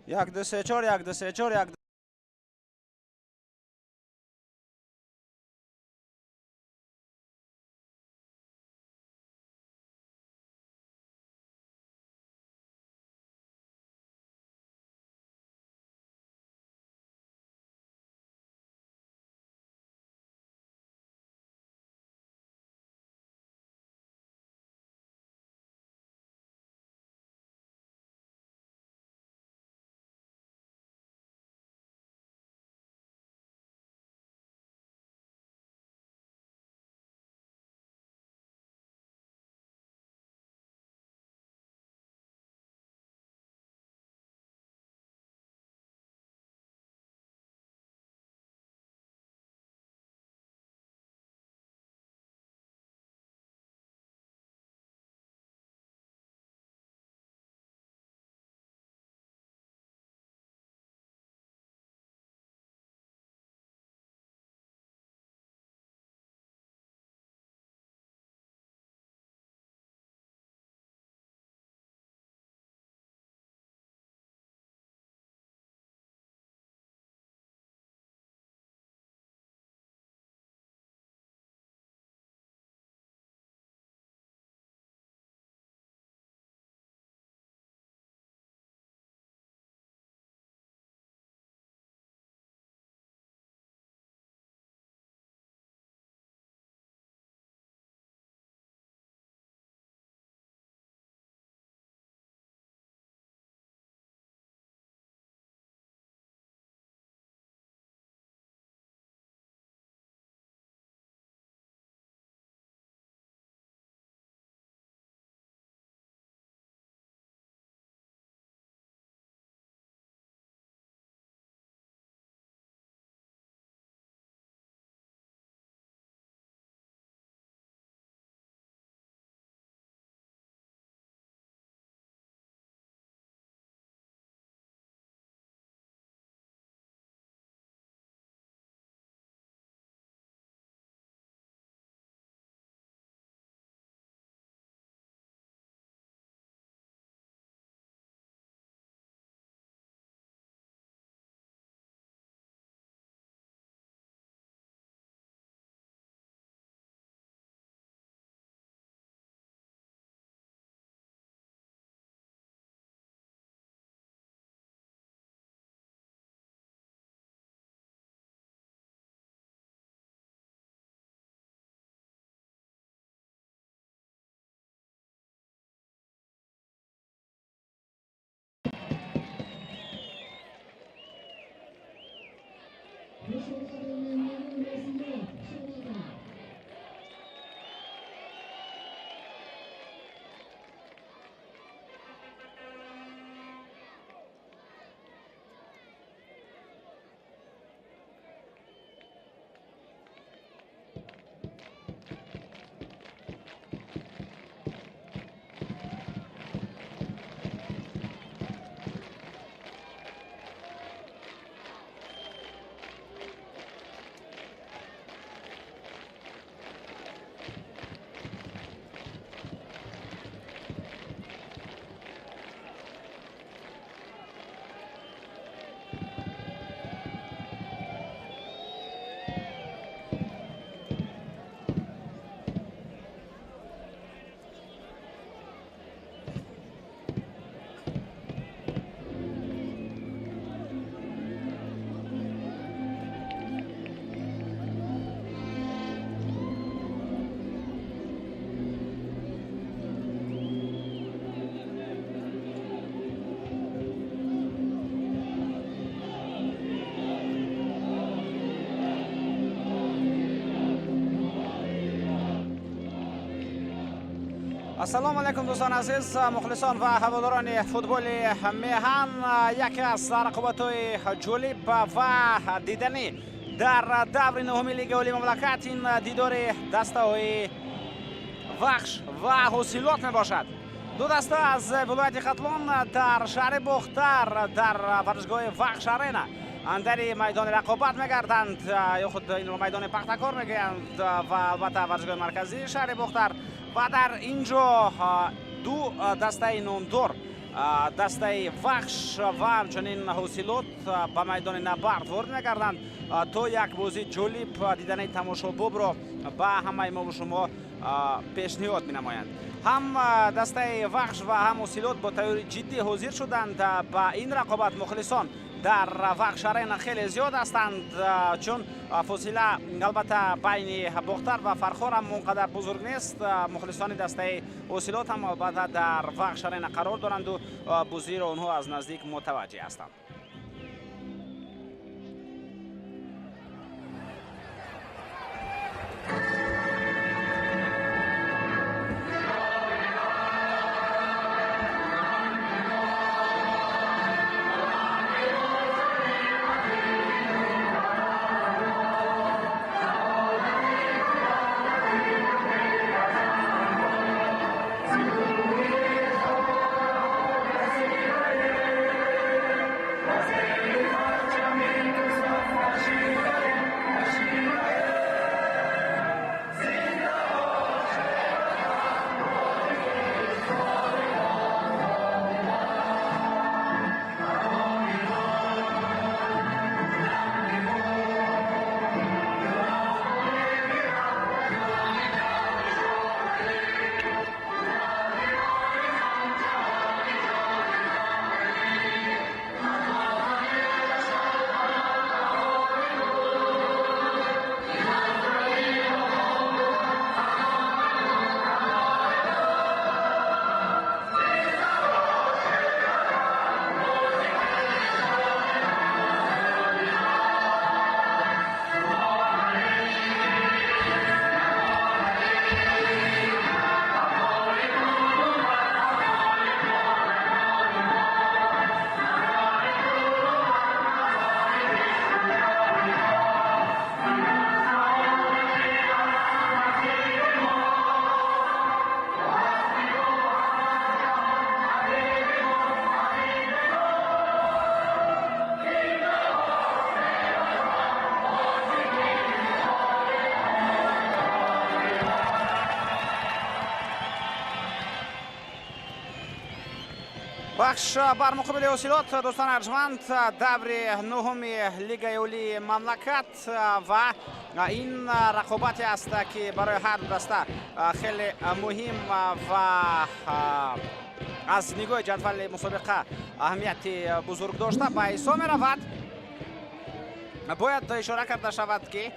1, 2, 3, 4, 1, 2, 3, 4, 1. Ассалому алайкум, дӯстони азиз, мухлисон ва ҳаводорони футболи меҳан. Яке аз рақобатҳои ҷолиб ва диданӣ дар даври нуҳуми Лигаи Олии мамлакат ин дидори дастаҳои Вахш ва Ҳосилот мебошад. Ду даста аз вилояти Хатлон дар шаҳри Бохтар, дар варзишгоҳи Вахш Арена андари майдони рақобат мегарданд, ё худ инро майдони Пахтакор мегӯянд, ва албатта варзишгоҳи марказии шаҳри Бохтар. Ва дар ин ҷо ду дастаи номдор Дастаи Вахш ва ҳамчунин Ҳосилот ба майдони набард ворид мегарданд то як бозии ҷолиб дидани тамошобобро ба ҳамаи мову шумо пешниҳод менамоянд. Ҳам дастаи Вахш ва ҳам Ҳосилот бо тайёри ҷиддӣ ҳозир шуданд ба ин рақобат. Мухлисон дар Вахш Арена хеле зиёд ҳастанд, чун фосила албатта байни Бохтар ва Фархор ҳам он қадар бузург нест. Мухлисони дастаи Ҳосилот ҳам албатта дар Вахш Арена қарор доранду бозиро онҳо аз наздик мутаваҷҷеҳ ҳастанд. Вахш бар муқобили Ҳосилот, дӯстони арҷманд, даври нуҳуми Лигаи Олии мамлакат ва ин рақобате аст, ки барои ҳар ду даста хеле муҳим ва аз нигоҳи ҷадвали мусобиқа аҳамияти бузург дошта ба ҳисоб меравад. Бояд ишора карда шавад, ки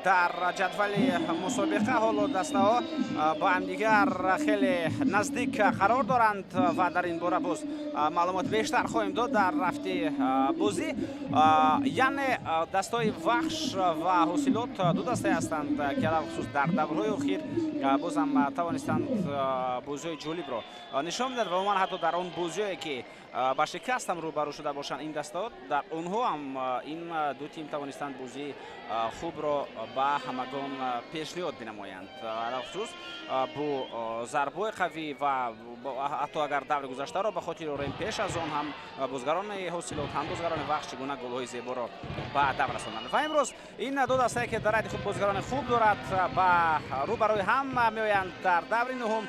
дар ҷадвали мусобиқа ҳоло дастаҳо ба ҳамдигар хеле наздик қарор доранд ва дар ин бора боз маълумот бештар хоҳем дод дар рафти бозӣ. Яъне дастаҳои Вахш ва Ҳосилот ду дастае ҳастанд, ки алалхусус дар даврҳои охир бозам тавонистанд бозиҳои ҷолибро нишон бидиҳанд ва умуман ҳатто дар он бозиҳое, ки ба шикаст ҳам рӯбарӯ шуда бошанд ин дастаҳо, дар онҳо ҳам ин ду тим тавонистанд бозии хубро ба ҳамагон пешниҳод бинамоянд, алалхусус бо зарбҳои қавӣ. Ва ҳатто агар даври гузаштаро ба хотир орем, пеш аз он ҳам бозгарони Ҳосилот, ҳам бозгарони Вахш чӣ гуна голҳои зеборо ба давр расонданд. Ва имрӯз ин ду дастае, ки дар ҳайати худ бозгарони хуб дорад, ба рӯбарӯи ҳам меоянд дар даври нуҳум.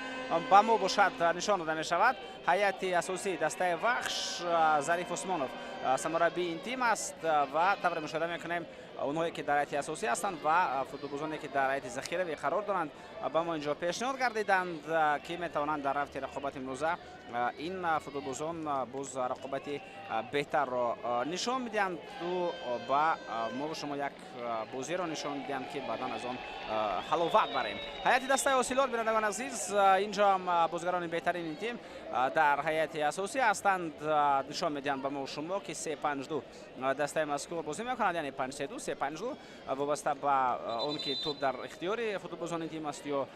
Ба мо бошад нишон дода мешавад ҳайати асосии дастаи Вахш. Зариф Усмонов сармураббии ин тим аст ва тавре мушоҳида мекунем, онҳое ки дар ҳайати асосӣ ҳастанд ва футболбозоне, ки дар ҳайати захиравӣ қарор доранд, ба мо инҷо пешниҳод гардиданд, ки метавонанд дар рафти рақобати имрӯза ин футболбозон боз рақобати беҳтарро нишон бидиҳанд ба мо шумо як бозиро нишон бидиҳанд, ки баъдан аз он ҳаловат барем. Ҳайати дастаи Ҳосилот, бинандагон азиз, инҷо ҳам бозгарони беҳтарини ин тим дар ҳайати асосӣ ҳастанд. Нишон медиҳанд ба мо шумо, ки 3-5-2 дастаи мазкур бозӣ мекунад, яъне 5-3-2, 3-5-2, вобаста ба он ки тӯб дар ихтиёри футболбозони тим аст ё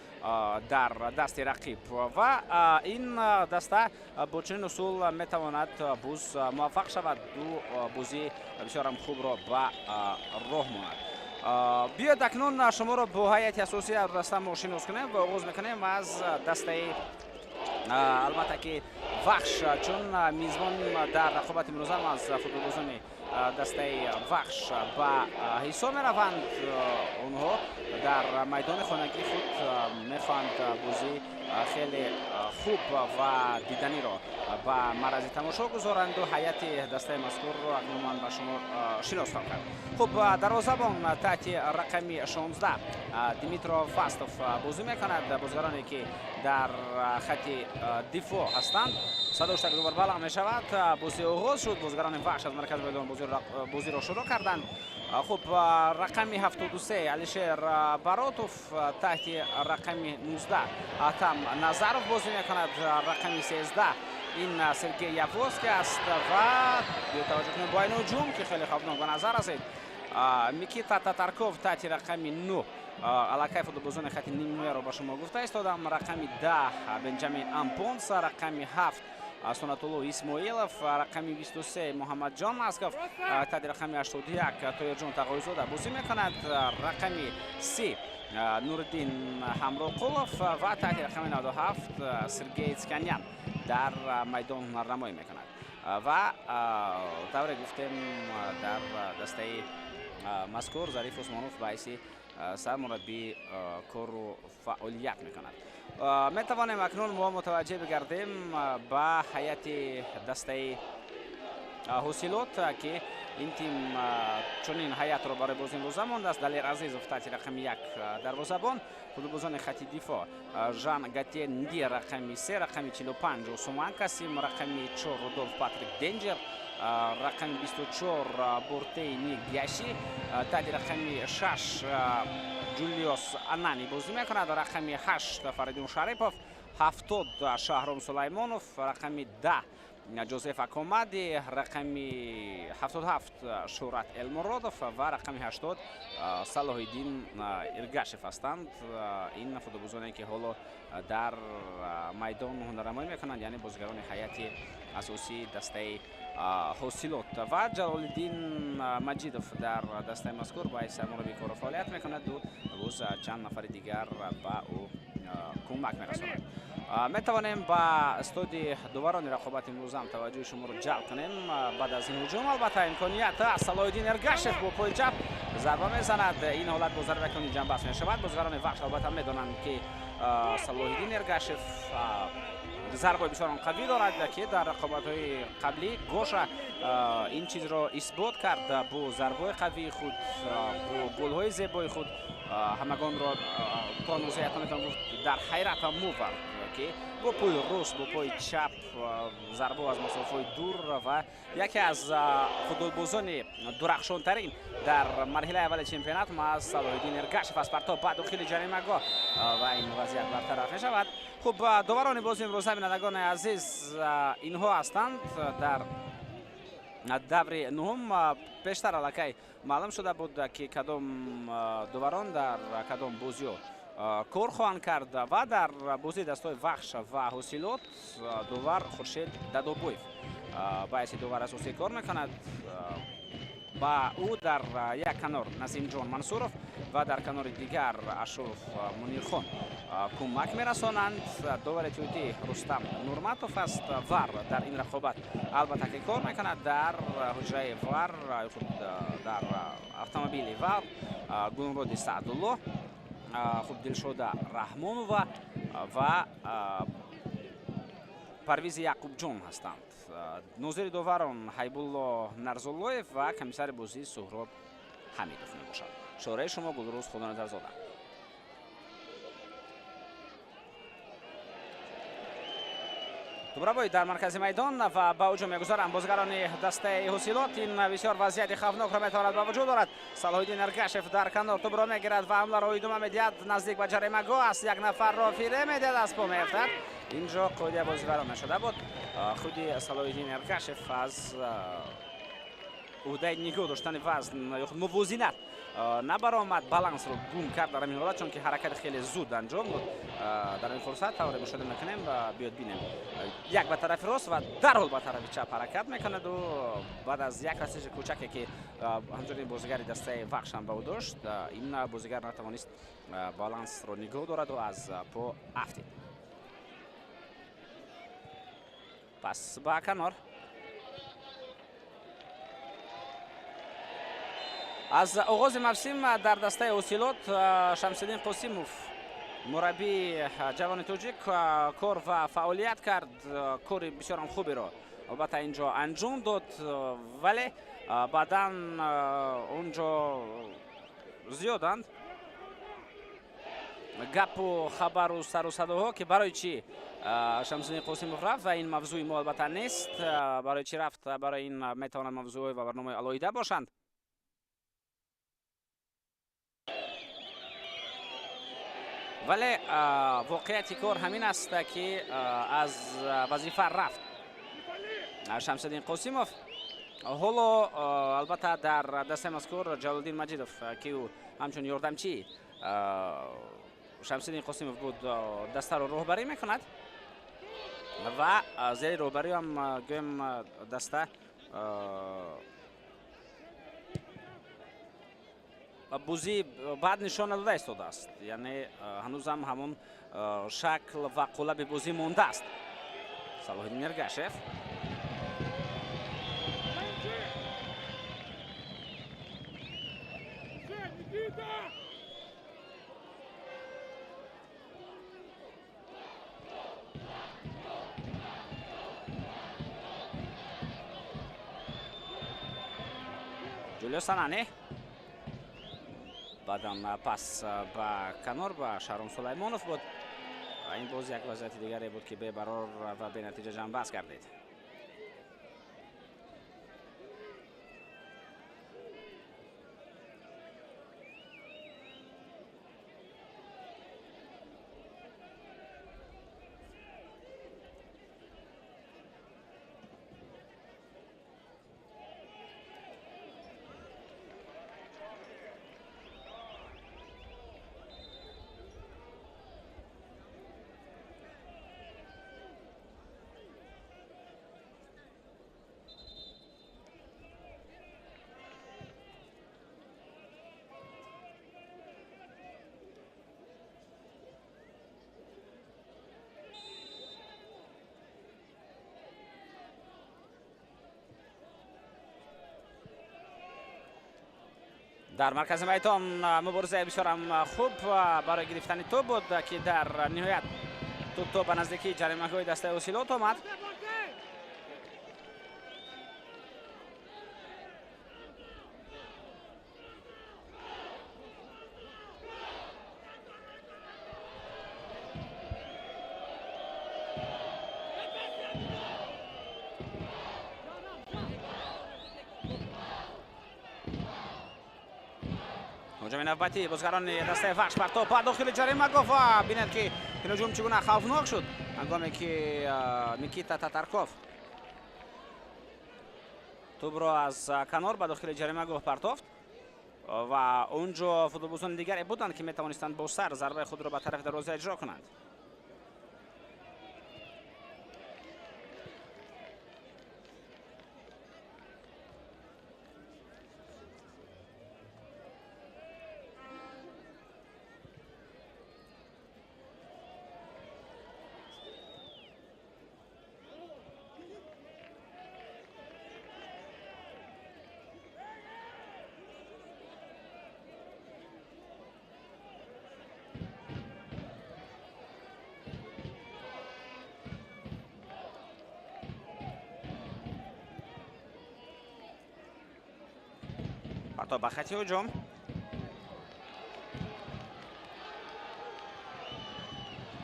дар дасти рақиб. Ва ин даста бо чунин усул метавонад боз муваффақ шавад, ду бозии бисёрам хубро ба роҳ монад. Биёед акнун шуморо бо ҳайати асосии даста мо шинос кунем ва оғоз мекунем аз дастаи албатта ки Вахш, чун мизбон дар рақобати имрӯза аз футболбозони дастаи Вахш ба ҳисоб мераванд. Онҳо Дар майдони хонагии худ мехоҳанд бозӣ хеле хуб ва диданиро ба маррази тамошо гузоранду ҳайати дастаи мазкурро акнун ман ба шумо шинос хоҳам кард. Хуб, дарвозабон таҳти рақами 16 Димитро Фастов бозӣ мекунад. Бозигароне ки дар хати дифоъ ҳастанд, садош такдувор баланд мешавад. Бозӣ оғоз шуд. Бозигарони Вахш аз маркази майдон бозиро шурӯъ карданд. Хуб, рақами 73 Алишер Баротов, таҳти рақами 19 Атам Назаров бозӣ мекунад. Рақами 13 ин Сергей Яворский аст ва бетаваҷҷӯҳ кунем бо ин ҳуҷум, ки хеле хавфнок ба назар расид. Микита Татарков таҳти рақами 9, аллакай футболбозони хати нимҳимояро ба шумо гуфта истодам. Рақами 10 Бенҷамин Ампонса, рақами 7 Сунатулло Исмоилов, рақами 23 Муҳаммадҷон Масков, таҳти рақами 81 Тоирҷон Тағоизода бозӣ мекунад. Рақами 30 Нуриддин Ҳамроқулов ва таҳти рақами 97 Сергей Цканян дар майдон ҳунарнамоӣ мекунад. Ва тавре гуфтем, дар дастаи мазкур Зариф Усмонов ба ҳайси сармураббӣ кору фаъолият мекунад. Метавонем акнун мо мутаваҷҷеҳ бигардем ба ҳайати дастаи Ҳосилот, ки ин тим чунин ҳайатро барои бозӣ имрӯза мондааст. Далер Азизов таҳти рақами 1 дарвозабон, футболбозони хати дифоъ Жан Гатье Нди рақами 3, рақами 45 Усуман Касим, рақами 4 Рудолф Патрик Денҷер, рақами 24 Бортей Ник Гяши, таҳти рақами 6 Ҷулиос Анани бозӣ мекунад, рақами 8 Фаридун Шарипов, 70 Шаҳром Сулаймонов, рақами 10 Ҷозеф Акомади, рақами 77 Шӯҳрат Элмуродов ва рақами 80 Салоҳиддин Иргашев ҳастанд. Ин футболбозоне ки ҳоло дар майдон ҳунарнамоӣ мекунанд, яъне бозигарони ҳайати асосии дастаи Ҳосилот. Ва Ҷалолиддин Маҷидов дар дастаи мазкур ба ҳайси сармураббӣ кору фаъолият мекунад, боз чанд нафари дигар ба ӯ кӯмак мерасонанд. Метавонем ба истоди доварони рақобати имрӯзам таваҷҷӯҳи шуморо ҷалб кунем. Баъд аз ин ҳуҷум албатта имконият аст. Салоҳиддин Эргашев бо пои чап зарба мезанад. Ин ҳолат бо зарба якуни ҷанбаст мешавад. Бозигарони Вахш албатта медонанд, ки Салоҳиддин Эргашев зарбаи бисёр қавӣ дорад, ки дар рақобатҳои қаблӣ Гоша ин чизро исбот кард бо зарбаҳои қавии худ, бо голҳои зебои худ ҳамагонро то андозае ҳатто метавон гуфт дар ҳайрат ҳам мовард, ки бо пои рост, бо пои чап зарбо аз масофаҳои дур ва яке аз футболбозони дурахшонтарин дар марҳилаи аввали чемпионат маҳз Салоҳиддин Эргашев аз партоб ба дохили ҷаримагоҳ ва ин вазъият бартараф мешавад. Хуб, доварони бози имрӯза, бинандагони азиз, инҳо ҳастанд. Дар даври нуҳум пештар аллакай маълум шуда буд, ки кадом доварон дар кадом бозиҳо кор хоҳанд кард ва дар бозии дастҳои Вахш ва Ҳосилот довар Хуршед Дадобоев ба ҳайси довар асосӣ кор мекунад. Ба ӯ дар як канор Назимҷон Мансуров ва дар канори дигар Ашуров Мунирхон кӯмак мерасонанд. Довари тиётӣ Рустам Нурматов аст. ВАР дар ин рақобат албатта ки кор мекунад. Дар ҳуҷраи ВАР, худ дар автомобили ВАР Гулмуроди Саъдулло, хуб, Дилшода Раҳмонова ва Парвизи Яқубҷон ҳастанд. Нозири доварон Ҳайбулло Нарзуллоев ва комиссари бозӣ Суҳроб Ҳамидов мебошад. Шораи шумо Гулрӯз Худоназарзода. Тӯбравои дар маркази майдон ва ба ҳуҷум мегузаранд бозигарони дастаи Ҳосилот. Ин бисёр вазъияти хавфнокро метавонад ба вуҷуд орад. Салоҳиддин Эргашев дар канор тӯбро мегирад ва ҳамларо идома медиҳад. Наздик ба ҷаримагоҳ аст, як нафарро фире медиҳад, аз по меафтад. Инҷо қоидаи бозӣ вайрон нашуда буд. Худи Салоҳиддин Эргашев аз уҳдаи нигоҳ доштани вазн ё худ мувозинат набаромад, балансро гум кард дар ҳамин ҳолат, чунки ҳаракати хеле зуд анҷом дод. Дар ин фурсат тавре мушоҳида мекунем ва биёд бинем, як ба тарафи рост ва дарҳол ба тарафи чап ҳаракат мекунаду баъд аз як расиши кӯчаке, ки ҳамчунин бозигари дастаи Вахш ҳам ба ӯ дошт, ин бозигар натавонист балансро нигоҳ дораду аз по афтид. Пас ба канор. Аз оғози мавсим дар дастаи Ҳосилот Шамсиддин Қосимов, мураббии ҷавони тоҷик, кор ва фаъолият кард. Кори бисёрам хуберо албатта инҷо анҷом дод, вале баъдан онҷо зиёданд гапу хабару сару садоҳо, ки барои чӣ Шамсиддин Қосимов рафт ва ин мавзӯи мо албатта нест. Барои чӣ рафт, барои ин метавонанд мавзӯъҳои ва барномаи алоҳида бошанд. Вале воқеияти кор ҳамин аст, ки аз вазифа рафт Шамсиддин Қосимов. Ҳоло албатта дар дастаи мазкур Ҷалолиддин Маҷидов, ки ӯ ҳамчун ёрдамчии Шамсиддин Қосимов буд, дастаро роҳбарӣ мекунад ва зери роҳбариам гӯем даста бозӣ баъд нишон надода истодааст, яъне ҳанӯзам ҳамон шакл ва қолаби бозӣ мондааст. Салоҳиддин Эргашев Ҷулио Санани, баъдан пас ба канор ба Шаҳром Сулаймонов буд. Ин боз як вазъияти дигаре буд, ки бебарор ва бенатиҷа ҷамъбаст гардид. Дар маркази майдон муборизаи бисёрам хуб барои гирифтани тӯб буд, ки дар ниҳоят тӯб то ба наздикии ҷаримагоҳи дастаи Ҳосилот омад. ҳуҷуми навбатӣ бозгарони дастаи Вахш, партоб ба дохили ҷаримагоҳ ва бинед, ки ин ҳуҷум чӣ гуна хавфнок шуд, ҳангоме ки Никита Татарков тӯбро аз канор ба дохили ҷаримагоҳ партофт ва онҷо футболбозони дигаре буданд, ки метавонистанд бо сар зарбаи худро ба тарафи дарвоза иҷро кунанд. Партоб ба хати ҳуҷум.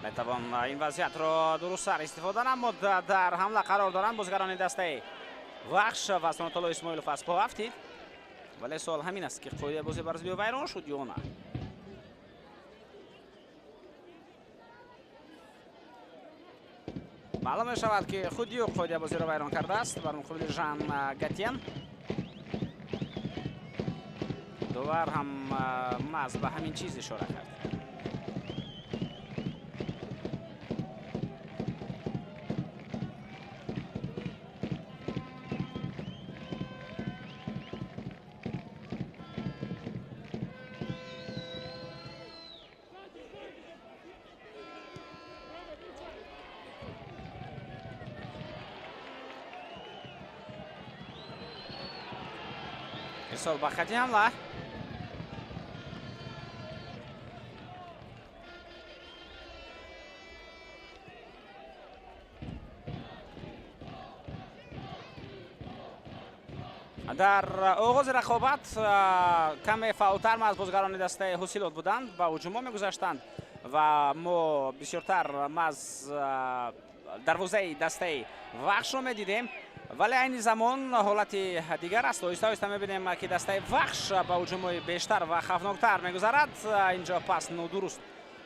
Метавон ин вазъиятро дурусттар истифода намуд. Дар ҳамла қарор доранд бозгарони дастаи Вахш ва Санатулло Исмоилов аз по афтид. Вале суол ҳамин аст, ки қоидаи бозӣ бар зидди вайрон шуд ё на. Маълум мешавад, ки худи ӯ қоидаи бозиро вайрон кардааст бар муқобили Жан Гатьен. Довар ҳам маҳз ба ҳамин чиз ишора кард. Ирсол ба хати ҳамла. Дар оғози рақобат каме фаъолтар аз бозигарони дастаи Ҳосилот буданд, ба ҳуҷумҳо мегузаштанд ва мо бисёртар аз дарвозаи дастаи Вахшро медидем, вале айни замон ҳолати дигар аст. Оҳиста оҳиста мебинем, ки дастаи Вахш ба ҳуҷумҳои бештар ва хавфноктар мегузарад. Инҷо пас нодуруст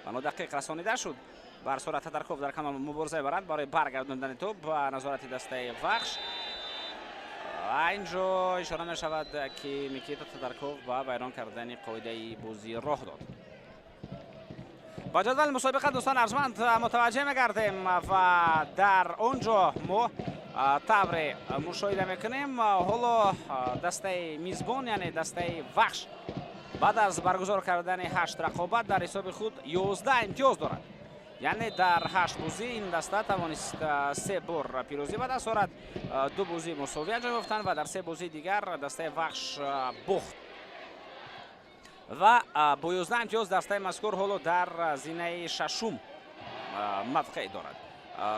ва нодақиқ расонида шуд. Бар сурат Татарков дар канор мубориза мебарад барои баргардондани тӯб ба назорати дастаи Вахш. Инҷо ишора мешавад, ки Никита Татарков ба вайрон кардани қоидаи бозӣ роҳ дод. Ба ҷадвали мусобиқа, дӯстон арҷманд, мутаваҷҷеҳ мегардем ва дар он ҷо мо тавре мушоҳида мекунем, ҳоло дастаи мизбон, яъне дастаи Вахш, баъд аз баргузор кардани 8 рақобат дар ҳисоби худ 11 имтиёз дорад. Яъне дар 8 бозӣ ин даста тавонист 3 бор пирӯзӣ ба даст орад, 2 бозӣ мусовӣ анҷом ёфтанд ва дар 3 бозии дигар дастаи Вахш бохт. Ва бо 11 имтиёз дастаи мазкур ҳоло дар зинаи шашум мавқеъ дорад.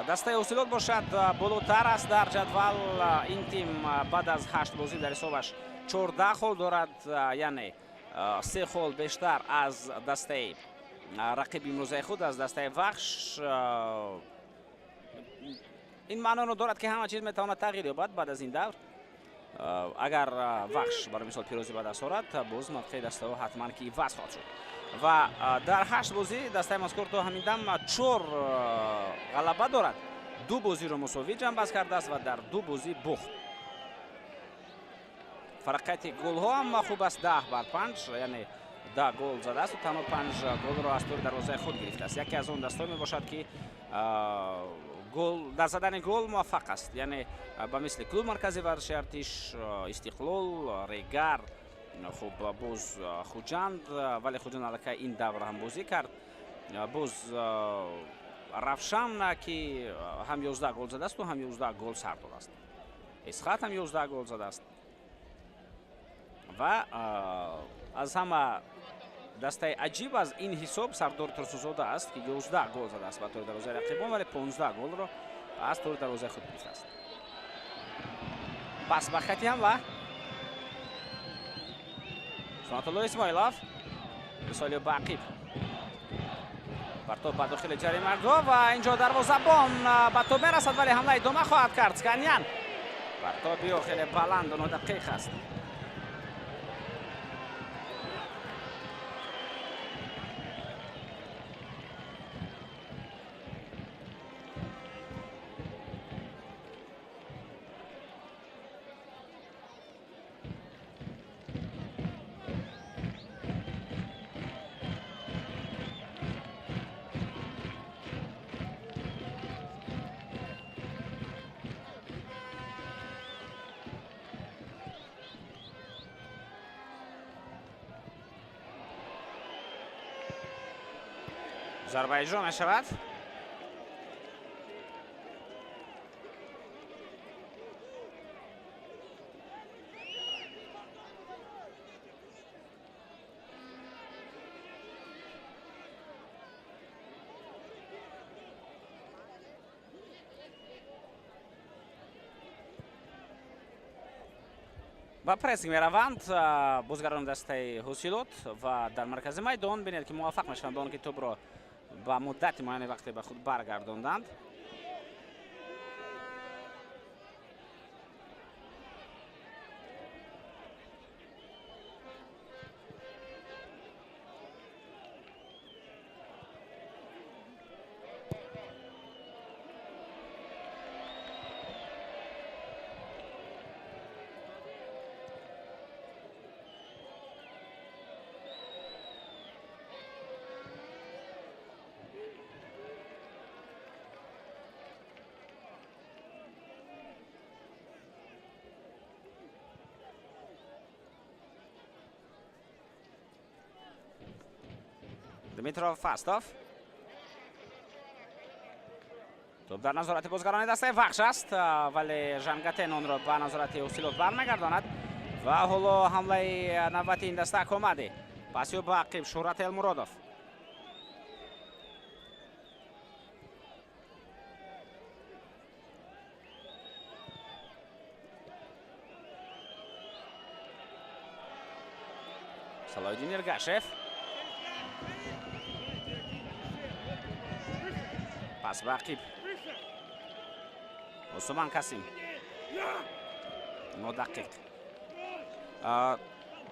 Дастаи Ҳосилот бошад болотар аст дар ҷадвал. Ин тим баъд аз 8 бозӣ дар ҳисобаш 14 хол дорад, яъне 3 хол бештар аз дастаи рақиби имрӯзаи худ, аз дастаи Вахш. Ин маъноро дорад, ки ҳама чиз метавонад тағйир ёбад баъд аз ин давр. Агар Вахш барои мисол пирӯзӣ ба даст орад, боз мавқеи дастаҳо ҳатман ки иваз хоҳад шуд. Ва дар 8 бозӣ дастаи мазкур то ҳамин дам 4 ғалаба дорад, 2 бозиро мусовӣ ҷамъбаст кардааст ва дар 2 бозӣ бохт. Фарқияти голҳо ҳам хуб аст, 10-5, яъне 10 гол задааст ва танҳо 5 голро аз тӯри дарвозаи худ гирифтааст. Яке аз он дастҳое мебошад, ки гол дар задани гол муваффақ аст, яъне ба мисли клуб маркази варзиши Артиш, Истиқлол, Регар, хуб боз Хуҷанд, вале Хуҷанд аллакай ин давр ҳам бозӣ кард. Боз Равшан, ки ҳам 11 гол задааст ва ҳам 11 гол сар додааст. Исхат ҳам 11 гол задааст. Ва аз ҳама дастаи аҷиб аз ин ҳисоб Сардор Турсунзода аст, ки 11 гол задааст ба тӯри дарвозаи рақибон, вале 15 голро аз тӯри дарвозаи худ гирифтааст. Пас ба хати ҳамла Сунатулло Исмоилов, мисоли ба ақиб, партоб ба дохили ҷаримагоҳ ва инҷо дарвозабон ба тӯб мерасад, вале ҳамла идома хоҳад кард. Сканян, партоби ӯ хеле баланду нодақиқ аст. Зарба иҷро мешавад. Ба прессинг мераванд бозигарони дастаи Ҳосилот ва дар маркази майдон бинед, ки муваффақ мешаванд ба он ки тӯбро ба муддати муайяни вақте ба худ баргардонданд. Дмитро Фастов. Тӯб дар назорати бозигарони дастаи Вахш аст, вале Жангатен онро ба назорати Ҳосилот бармегардонад ва ҳоло ҳамлаи навбати ин даста Комади. Пасиё ба ақиб Шӯҳрат Элмуродов. Салоҳиддин Эргашев. Пас ба ақиб. Усман Касим. Нодақиқ.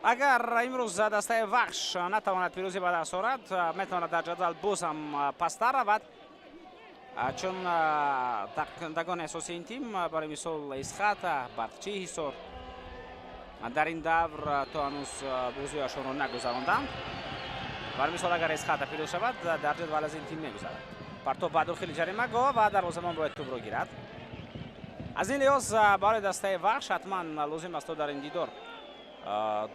Агар имрӯз дастаи Вахш натавонад пирӯзӣ ба даст орад, метавонад дар ҷадвал боз ҳам пасттар равад, чун таъқибкунандагони асосии ин тим, барои мисол Исхата, Барқчии Ҳисор, дар ин давр то ҳанӯз бозиҳояшонро нагузаронданд. Барои мисол агар Исхата пирӯз шавад, дар ҷадвал аз ин тим мегузарад. Партоб ба дохили ҷаримагоҳ ва дарвозабон бояд тӯбро гирад. Аз ин лиҳоз барои дастаи Вахш ҳатман лозим аст то дар ин дидор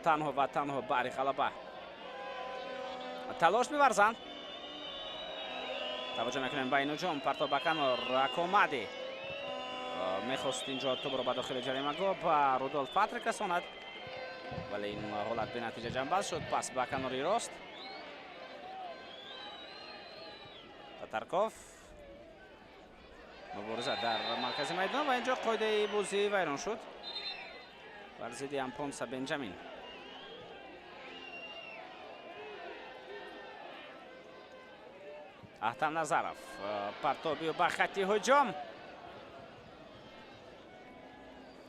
танҳо ва танҳо баҳри ғалаба талош меварзанд. Таваҷҷӯҳ мекунем ба ин ҳуҷум. Партоб ба канор. Акомади мехост инҷо тӯбро ба дохили ҷаримагоҳ ба Рудолф Патрик расонад, вале ин ҳолат бенатиҷа ҷанбаз шуд. Пас ба канори рост. Татарков. Мубориза дар маркази майдон ва инҷо қоидаи бозӣ вайрон шуд бар зидди Ампонса Бенҷамин. Аҳтам Назаров партоби ба хатти ҳуҷум.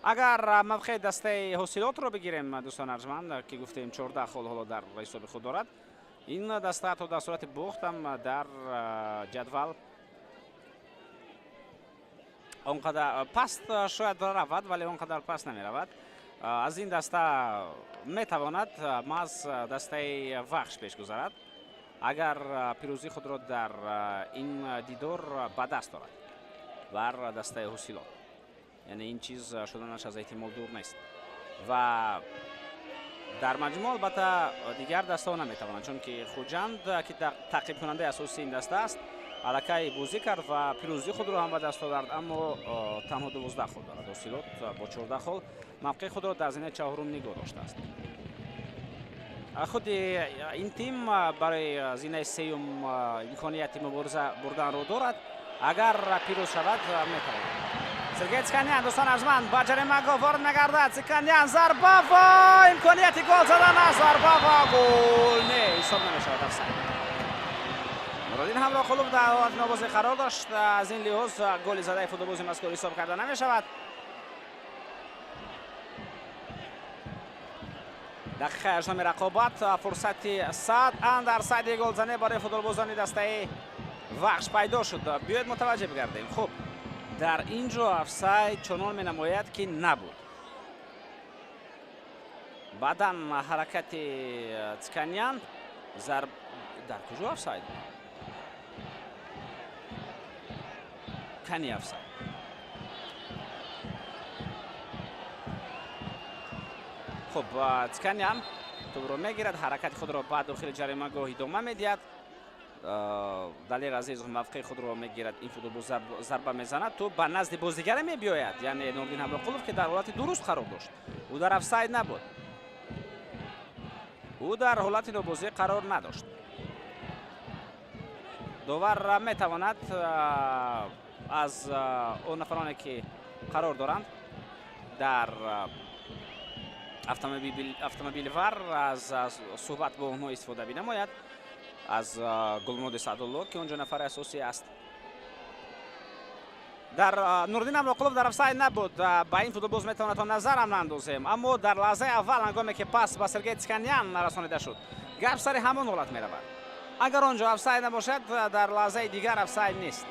Агар мавқеи дастаи ҳосилотро бигирем, дӯстон арҷманд, ки гуфтем 14 хол ҳоло дар ҳисоби худ дорад, ин даста ҳатто дар сурати бохтам дар ҷадвал он қадар паст шояд равад, вале он қадар паст намеравад. Аз ин даста метавонад маҳз дастаи Вахш пеш гузарад, агар пирӯзии худро дар ин дидор ба даст орад бар дастаи ҳосилот. Яъне ин чиз шуданаш аз эҳтимол дур нест ва дар маҷмӯъ албатта дигар дастаҳо наметавонанд, чунки Хуҷанд, ки таъқибкунандаи асосии ин даста аст, аллакай бозӣ кард ва пирӯзии худро ҳам ба даст овард, аммо танҳо 12 хол дорад. Ҳосилот бо 14 хол мавқеи худро дар зинаи чаҳорум нигоҳ доштааст. Худи ин тим барои зинаи сеюм имконияти мубориза бурданро дорад. Агар пирӯз шавад, метавонад. Сергей Циканян, дӯстон арҷманд, ба ҷаримагоҳ ворид мегардад. Циканян, зарба ва имконияти гол задан аст. Зарба ва гол не, ҳисоб намешавад, офсайд. Нуриддин Ҳамроқулов дар ҳолати нобозӣ қарор дошт. Аз ин лиҳоз голи задаи футболбози мазкур ҳисоб карда намешавад. Дақиқаи ҳаштуми рақобат, фурсати 100% голзанӣ барои футболбозони дастаи Вахш пайдо шуд. Биёед мутаваҷҷеҳ бигардем. Хуб, дар ин ҷо офсайд чунон менамояд, ки набуд. Баъдан ҳаракати Циканян зарб дар куҷо офсайд буд? Кани офсайд. Хуб, Циканян тӯбро мегирад, ҳаракати худро ба дохили ҷаримагоҳ идома медиҳад. Далер Азизов мавқеи худро мегирад, ин футболбоз зарба мезанад, тӯб ба назди бозигаре мебиёяд, яъне Нуриддин Ҳамроқулов, ки дар ҳолати дуруст қарор дошт. Ӯ дар офсайд набуд, ӯ дар ҳолати нобозӣ қарор надошт. Довар метавонад аз он нафароне, ки қарор доранд дар автомобили ВАР, аз суҳбат бо онҳо истифода бинамояд, аз Гулмуроди Саъдулло, ки онҷо нафари асосӣ аст. Дар Нуриддин Ҳамроқулов дар офсайд набуд. Ба ин футболбоз метавонад то назар ҳам наандозем, аммо дар лаҳзаи аввал, ҳангоме ки пас ба Сергей Циканян расонида шуд, гап сари ҳамон ҳолат меравад. Агар он ҷо офсайд набошад, дар лаҳзаи дигар офсайд нест.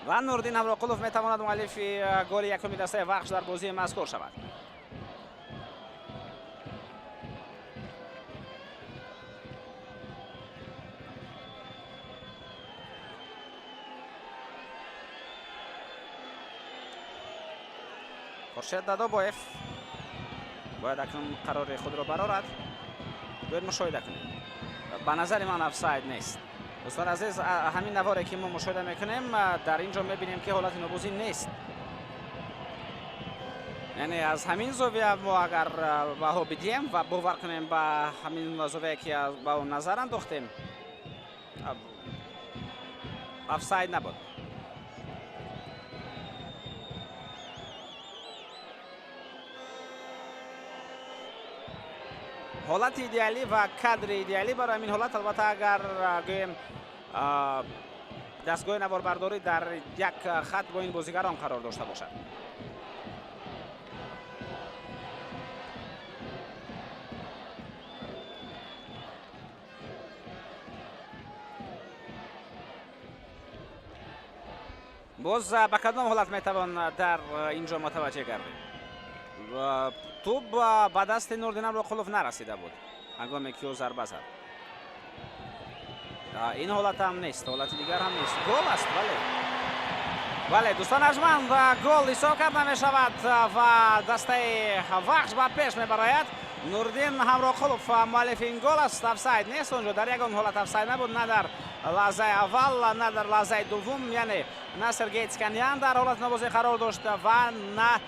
Ва Нуриддин Ҳамроқулов метавонад муаллифи голи якуми дастаи Вахш дар бозии мазкур шавад. Хуршед Дадобоев бояд акнун қарори худро барорад. Бояд мушоҳида кунем. Ба назари ман офсайд нест. Дӯстон азиз, ҳамин наворе, ки мо мушоҳида мекунем, дар ин ҷо мебинем, ки ҳолати нобозӣ нест. Яъне аз ҳамин зовия мо агар баҳо бидиҳем ва бовар кунем ба ҳамин зовия, ки ба он назар андохтем, офсайд набуд. Ҳолати идеалӣ ва кадри идеалӣ барои ҳамин ҳолат, албатта, агар гӯем, дастгоҳи наворбардорӣ дар як хат бо ин бозигарон қарор дошта бошад. Боз ба кадом ҳолат метавон дар ин ҷо мутаваҷҷеҳ гардид? Тӯб ба дасти Нурдин Ҳамроқулов нарасида буд, ҳангоме ки ӯ зарба зад. Ин ҳолат ҳам нест, ҳолати дигар ҳам нест. Гол аст, бале, бале, дӯстон арҷманд, гол ҳисоб карда мешавад ва дастаи Вахш ба пеш мебарояд. Нурдин Ҳамроқулов муаллифи ин гол аст. Офсайд нест, онҷо дар ягон ҳолат офсайд набуд, на дар лаҳзаи аввал, на дар лаҳзаи дуввум. Яъне на Сергей Цканян дар ҳолати нобозӣ қарор дошт ва на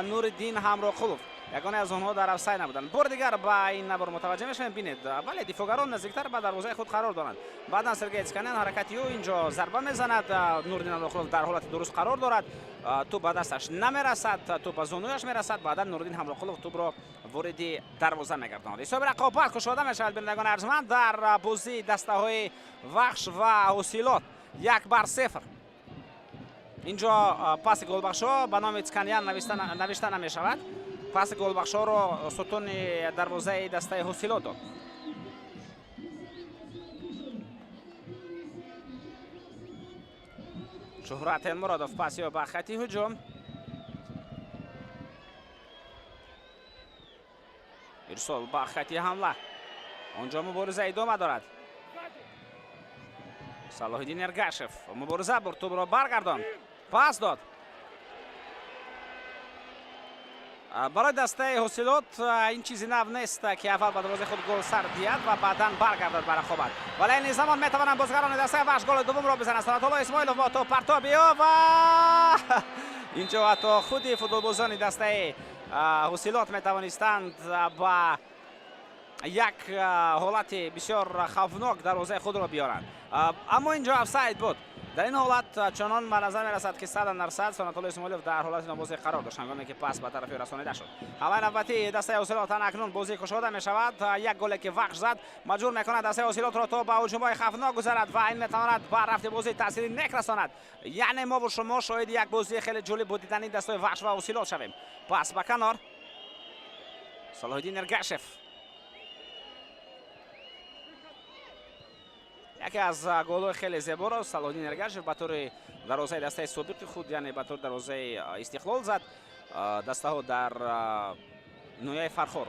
Нуриддин Ҳамроқулов, ягоне аз онҳо дар офсайд набуданд. Бори дигар ба ин навор мутаваҷҷеҳ мешавем. Бинед, бале, дифоъгарон наздиктар ба дарвозаи худ қарор доранд. Баъдан Сергей Цканян ҳаракати ӯ инҷо зарба мезанад. Нуриддин Ҳамроқулов дар ҳолати дуруст қарор дорад, тӯб ба дасташ намерасад, тӯб ба зонуяш мерасад. Баъдан Нуриддин Ҳамроқулов тӯбро вориди дарвоза мегардонад. Ҳисоби рақобат кушода мешавад, бинандагони арҷманд, дар бозии дастаҳои Вахш ва Ҳосилот, 1-0. Инҷо паси голбахшо ба номи Цканян навишта намешавад. Паси голбахшоро сутуни дарвозаи дастаи Ҳосилот дод. Шуҳрат Элмуродов пас ё ба хати ҳуҷум. Ирсол ба хати ҳамла. Онҷо мубориза идома дорад. Салоҳиддин Эргашев мубориза бурд, тӯбро баргардонд, пас дод. Барои дастаи Ҳосилот ин чизи нав нест, ки аввал ба дарвозаи худ гол сар диҳад ва баъдан баргардад ба рақобат. Вале айни замон метавонанд бозигарони дастаи Вахш голи дуввумро бизананд. Санатулло Исмоилов бо тӯбпартоби ӯ ва инҷо ҳатто худи футболбозони дастаи Ҳосилот метавонистанд ба як ҳолати бисёр хавфнок дарвозаи худро биёранд, аммо инҷо офсайд буд. Дар ин ҳолат чунон ба назар мерасад, ки 100% Санатулло Исмоилов дар ҳолати нобозӣ қарор дошт, ҳангоме ки пас ба тарафи расонида шуд. Ҳамлаи навбатии дастаи Ҳосилот. Акнун бозӣ кушода мешавад. Як голе, ки Вахш зад, маҷбур мекунад дастаи Ҳосилотро, то ба ҳуҷумҳои хавфнок гузарад ва ин метавонад ба рафти бозӣ таъсири нек расонад. Яъне мову шумо шоҳиди як бозии хеле ҷолиб бо дидани дастаи Вахш ва Ҳосилот шавем. Пас ба канор, Салоҳиддин Эргашев. Яке аз голҳои хеле зеборо Салоҳиддин Эргашев ба тури дарвозаи дастаи собиқи худ, яъне ба тури дарвозаи Истиқлол зад. Дастаҳо дар ноҳияи Фархор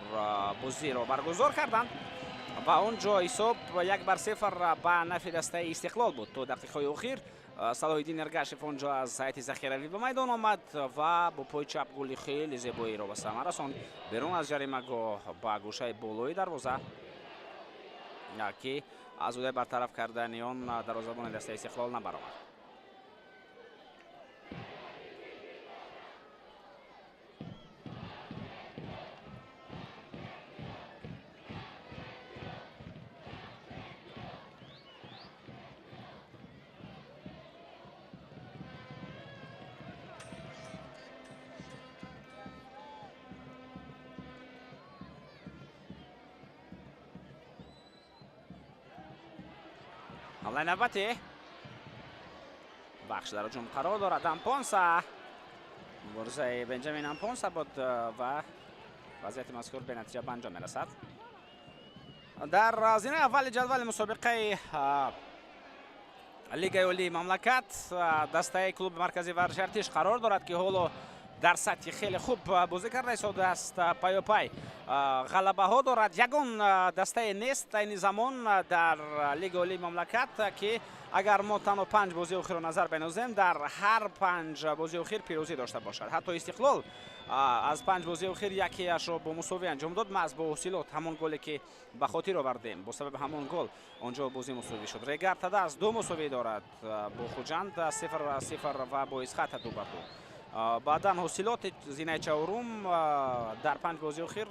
бозиро баргузор карданд ва он ҷо ҳисоб 1-0 ба нафи дастаи Истиқлол буд то дақиқаҳои охир. Салоҳиддин Эргашев он ҷо аз ҳайати захиравӣ ба майдон омад ва бо пои чап голи хеле зебоиро ба самар расонд, берун аз ҷаримагоҳ ба гӯшаи болои дарвоза, ки аз уҳдаи бартараф кардани он дарвозабони дастаи Истиқлол набаромад. Ҳамлаи навбатӣ, Вахш дар ҳуҷум қарор дорад. Ампонса, муборизаи Бенҷамин Ампонса буд ва вазъияти мазкур бенатиҷа ба анҷом мерасад. Дар зинаи аввали ҷадвали мусобиқаи Лигаи Олии мамлакат дастаи клуби марказии варзиши Артиш қарор дорад, ки ҳоло дар сатҳи хеле хуб бозӣ карда истодааст, паёпай ғалабаҳо дорад. Ягон дастае нест айни замон дар Лигаи Олии мамлакат, ки агар мо танҳо панҷ бозии охирро назар бинозем, дар ҳар панҷ бозии охир пирӯзӣ дошта бошад. Ҳатто Истиқлол аз панҷ бозии охир якеашро бо мусовӣ анҷом дод, маҳз бо Ҳосилот. Ҳамон голе, ки ба хотир овардем, бо сабаби ҳамон гол он ҷо бозӣ мусовӣ шуд. Регар Тадаз ду мусовӣ дорад: бо Хуҷанд 0-0 ва бо Исхата 2-2. Баъдан Ҳосилоти зинаи чаҳорум дар панҷ бозии охир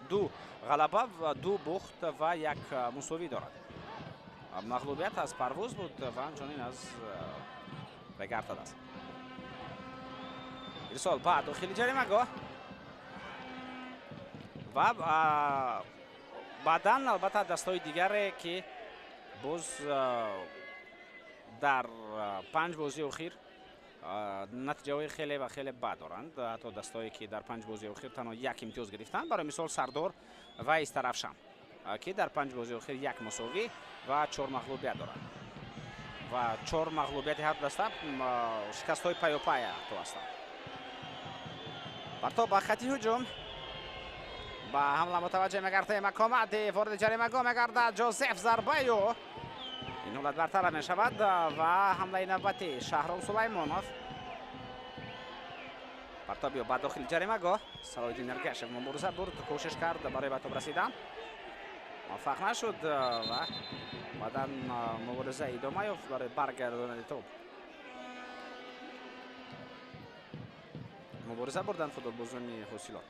ду ғалаба, ду бухт ва як мусовӣ дорад. Мағлубият аз Парвоз буд ва ҳамчунин аз Регар Тадаз. Ирсол ба дохили ҷаримагоҳ. Ва баъдан албатта дастаҳои дигаре, ки боз дар 5 бозии охир натиҷаҳои хеле ва хеле бад доранд, ҳатто дастаҳое, ки дар 5 бозии охир танҳо як имтиёз гирифтанд, барои мисол Сардор ва Истаравшан, ки дар 5 бозии охир як мусовӣ ва 4 мағлубият доранд ва 4 мағлубияти ҳар даста шикастҳои пайопай ҳатто ҳастанд. Партоб ба хати ҳуҷум, ба ҳамла мутаваҷҷеҳ мегардад Макомади, вориди ҷаримагоҳ мегардад Ҷозеф, зарбаю ин ҳолат бартараф мешавад ва ҳамлаи навбатӣ Шаҳром Сулаймонов. Партобиё ба дохили ҷаримагоҳ, Салоҳиддин Эргашев мубориза бурд, кӯшиш кард барои ба тоб расидан, муваффақ нашуд ва баъдан мубориза идома ёфт барои баргардонани тоб. Мубориза бурданд футболбозони Ҳосилот,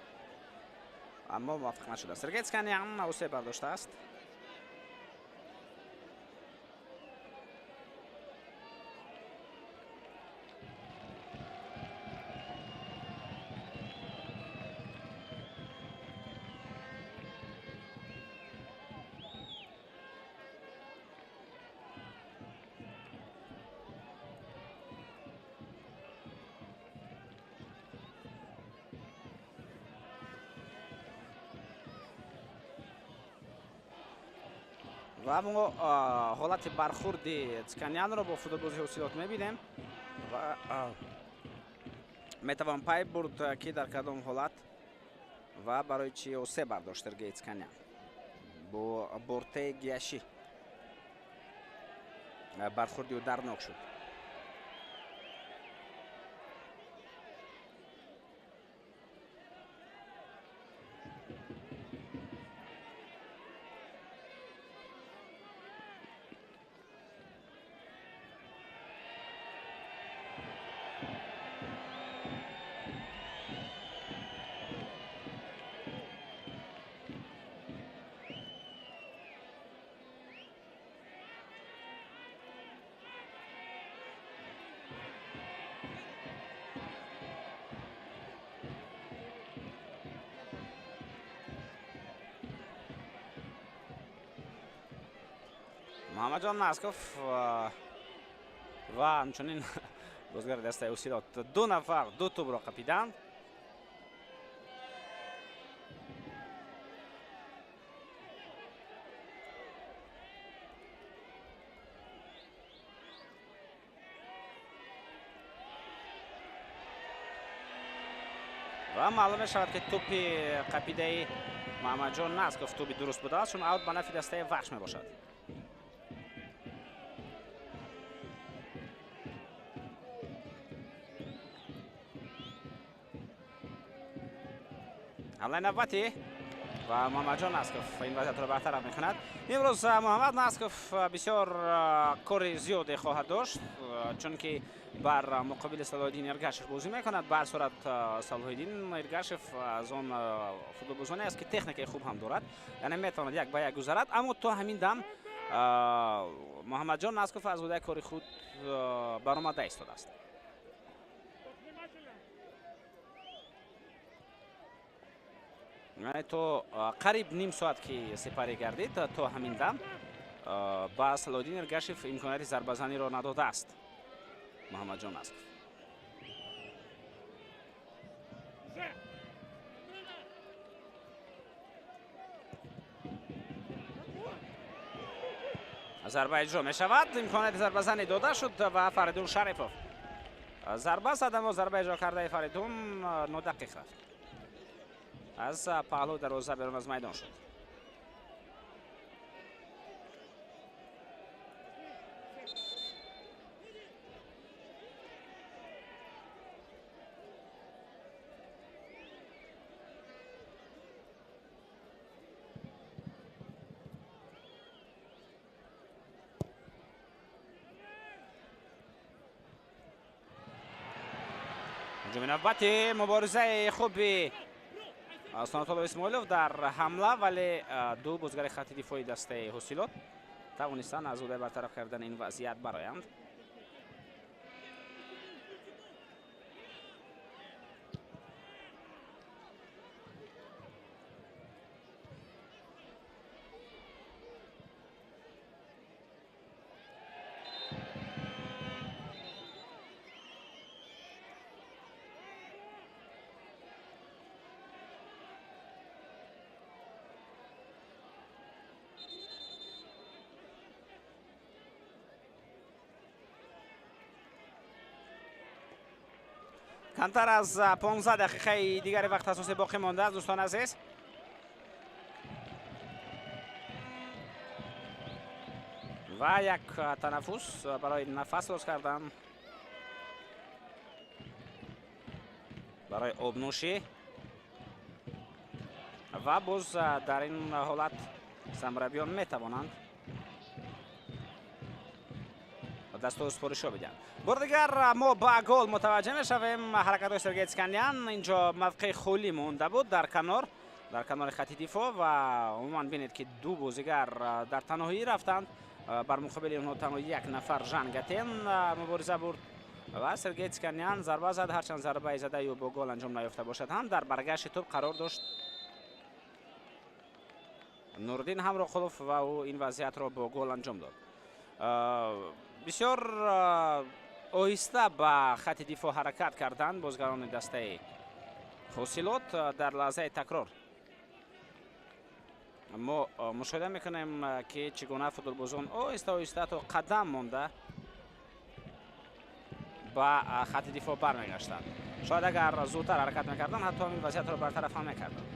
аммо муваффақ нашуданд. Сергей Цканян осеб бардоштааст. Ва мо ҳолати бархурди Цканянро бо футболбози Ҳосилот мебинем ва метавон пай бурд, ки дар кадом ҳолат ва барои чӣ осеб бардошт Сергей Цканян. Бо Бортеи Гиашӣ бархурди ӯ дарднок шуд. Муҳаммадҷон Насков ва ҳамчунин бозигари дастаи Ҳосилот ду нафар ду тӯбро қапиданд. Ва маълум мешавад, ки тӯпи қапидаи Муҳаммадҷон Насков тӯби дуруст будааст, чун аут ба нафи дастаи Вахш мебошад. Ҳамлаи навбатӣ ва Муҳаммадҷон Насков ин вазъиятро бартараф мекунад. Имрӯз Муҳаммад Насков бисёр кори зиёде хоҳад дошт, чунки бар муқобили Салоҳиддин Эргашев бозӣ мекунад. Ба ҳар сурат Салоҳиддин Эргашев аз он футболбозоне аст, ки техникаи хуб ҳам дорад, яъне метавонад як ба як гузарад, аммо то ҳамин дам Муҳаммадҷон Насков аз ҳудаи кори худ баромада истодааст. То қариб ним соат ки сипарӣ гардид, то ҳамин дам ба Салоҳиддин Эргашев имконияти зарбазаниро надодааст Муҳаммадҷон Насков. Зарба иҷро мешавад, имконияти зарбазанӣ дода шуд ва Фаридун Шарипов зарба зад, аммо зарба иҷро кардаи Фаридун нодақиқ рафт, аз паҳлӯ дарвоза берун аз майдон шуд. Ҳуҷуми навбати, муборизаи хуби Санатолло Исмоилов дар ҳамла, вале ду бозигари хати дифои дастаи Ҳосилот тавонистанд аз ҳудаи бартараф кардани ин вазъият бароянд. Камтар аз 15 дақиқаи дигари вақт асосӣ боқӣ мондааст, дӯстон азиз. Ва як танаффус барои нафас роз кардан, барои обнӯшӣ ва боз дар ин ҳолат самрабиён метавонанд дастуру супоришҳо бидиҳанд. Бори дигар мо ба гол мутаваҷҷеҳ мешавем. Ҳаракатҳои Сергей Цканян инҷо мавқеи холӣ монда буд дар канори хати дифоъ ва умуман бинед ки ду бозигар дар танҳоӣ рафтанд. Бар муқобили онҳо танҳо як нафар Жан Гатен мубориза бурд ва Сергей Цканян зарба зад, ҳарчанд зарбаи задаи ӯ бо гол анҷом наёфта бошад ҳам дар баргашти тӯб қарор дошт Нуриддин Ҳамроқулов ва ӯ ин вазъиятро бо гол анҷом дод. Бисёр оҳиста ба хати дифоъ ҳаракат карданд бозгарони дастаи Ҳосилот. Дар лаҳзаи такрор мо мушоҳида мекунем ки чӣ гуна футболбозон оҳиста оҳиста то қадам монда ба хати дифоъ бармегаштанд. Шояд агар зудтар ҳаракат мекарданд, ҳатто ҳамин вазъиятро бартараф ҳам мекарданд.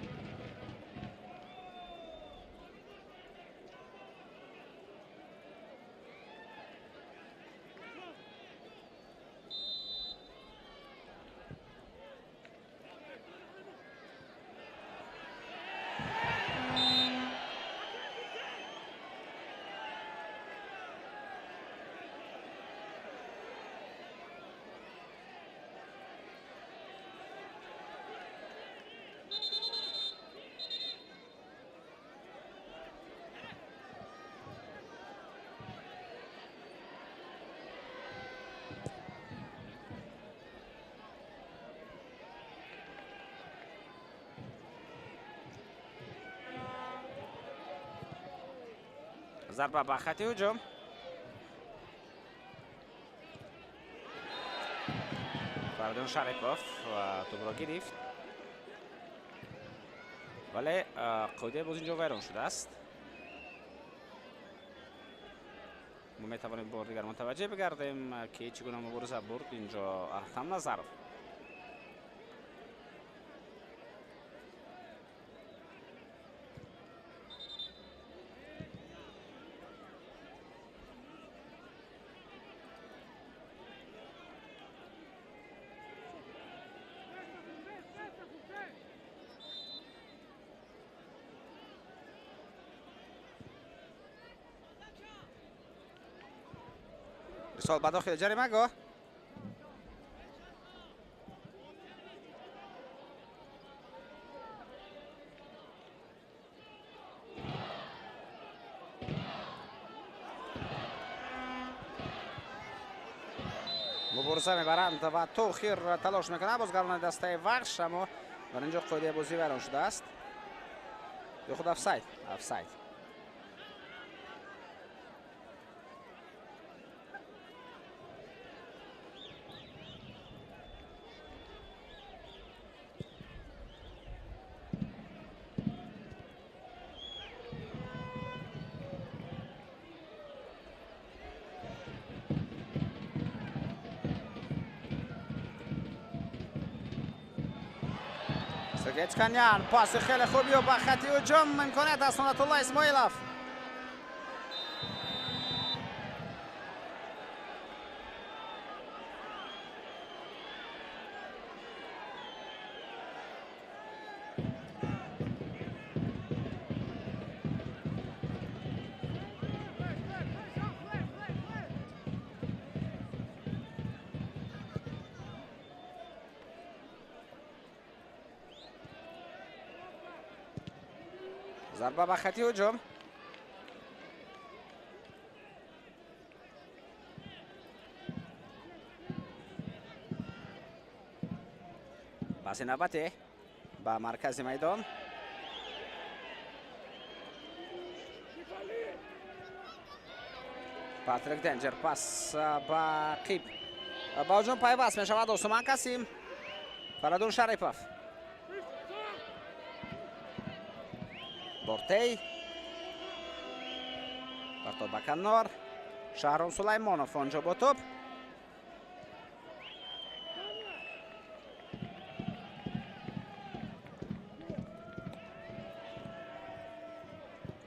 Зарба ба хати ҳуҷум. Фаридун Шарипов тӯбро гирифт, вале қоидаи боз инҷо вайрон шудааст. Мо метавонем бор дигар мутаваҷҷеҳ бигардем ки чӣ гуна мубориза бурд инҷо Аҳтам Назаров. ارسال به داخل جریمه‌گاه. مبارزه میبرند و توخیر تلاش میکنه بازگران دسته وخش، اما در اینجا قاعده بازی ویران شده است. یا خود آفساید، آفساید. Цканян паси хеле хуби ба хати ҳуҷум, имконият аз Сунатулло Исмоилов. Зарба ба хати ҳуҷум. Паси навбатӣ ба маркази майдон. Патрик Денҷер пас ба қиб. Ба ҳуҷум пайваст мешавад Осуман Касим. Фарадун Шарипов. Бортей. Партоб ба канор. Шаҳром Сулаймонов онҷо бо тӯб.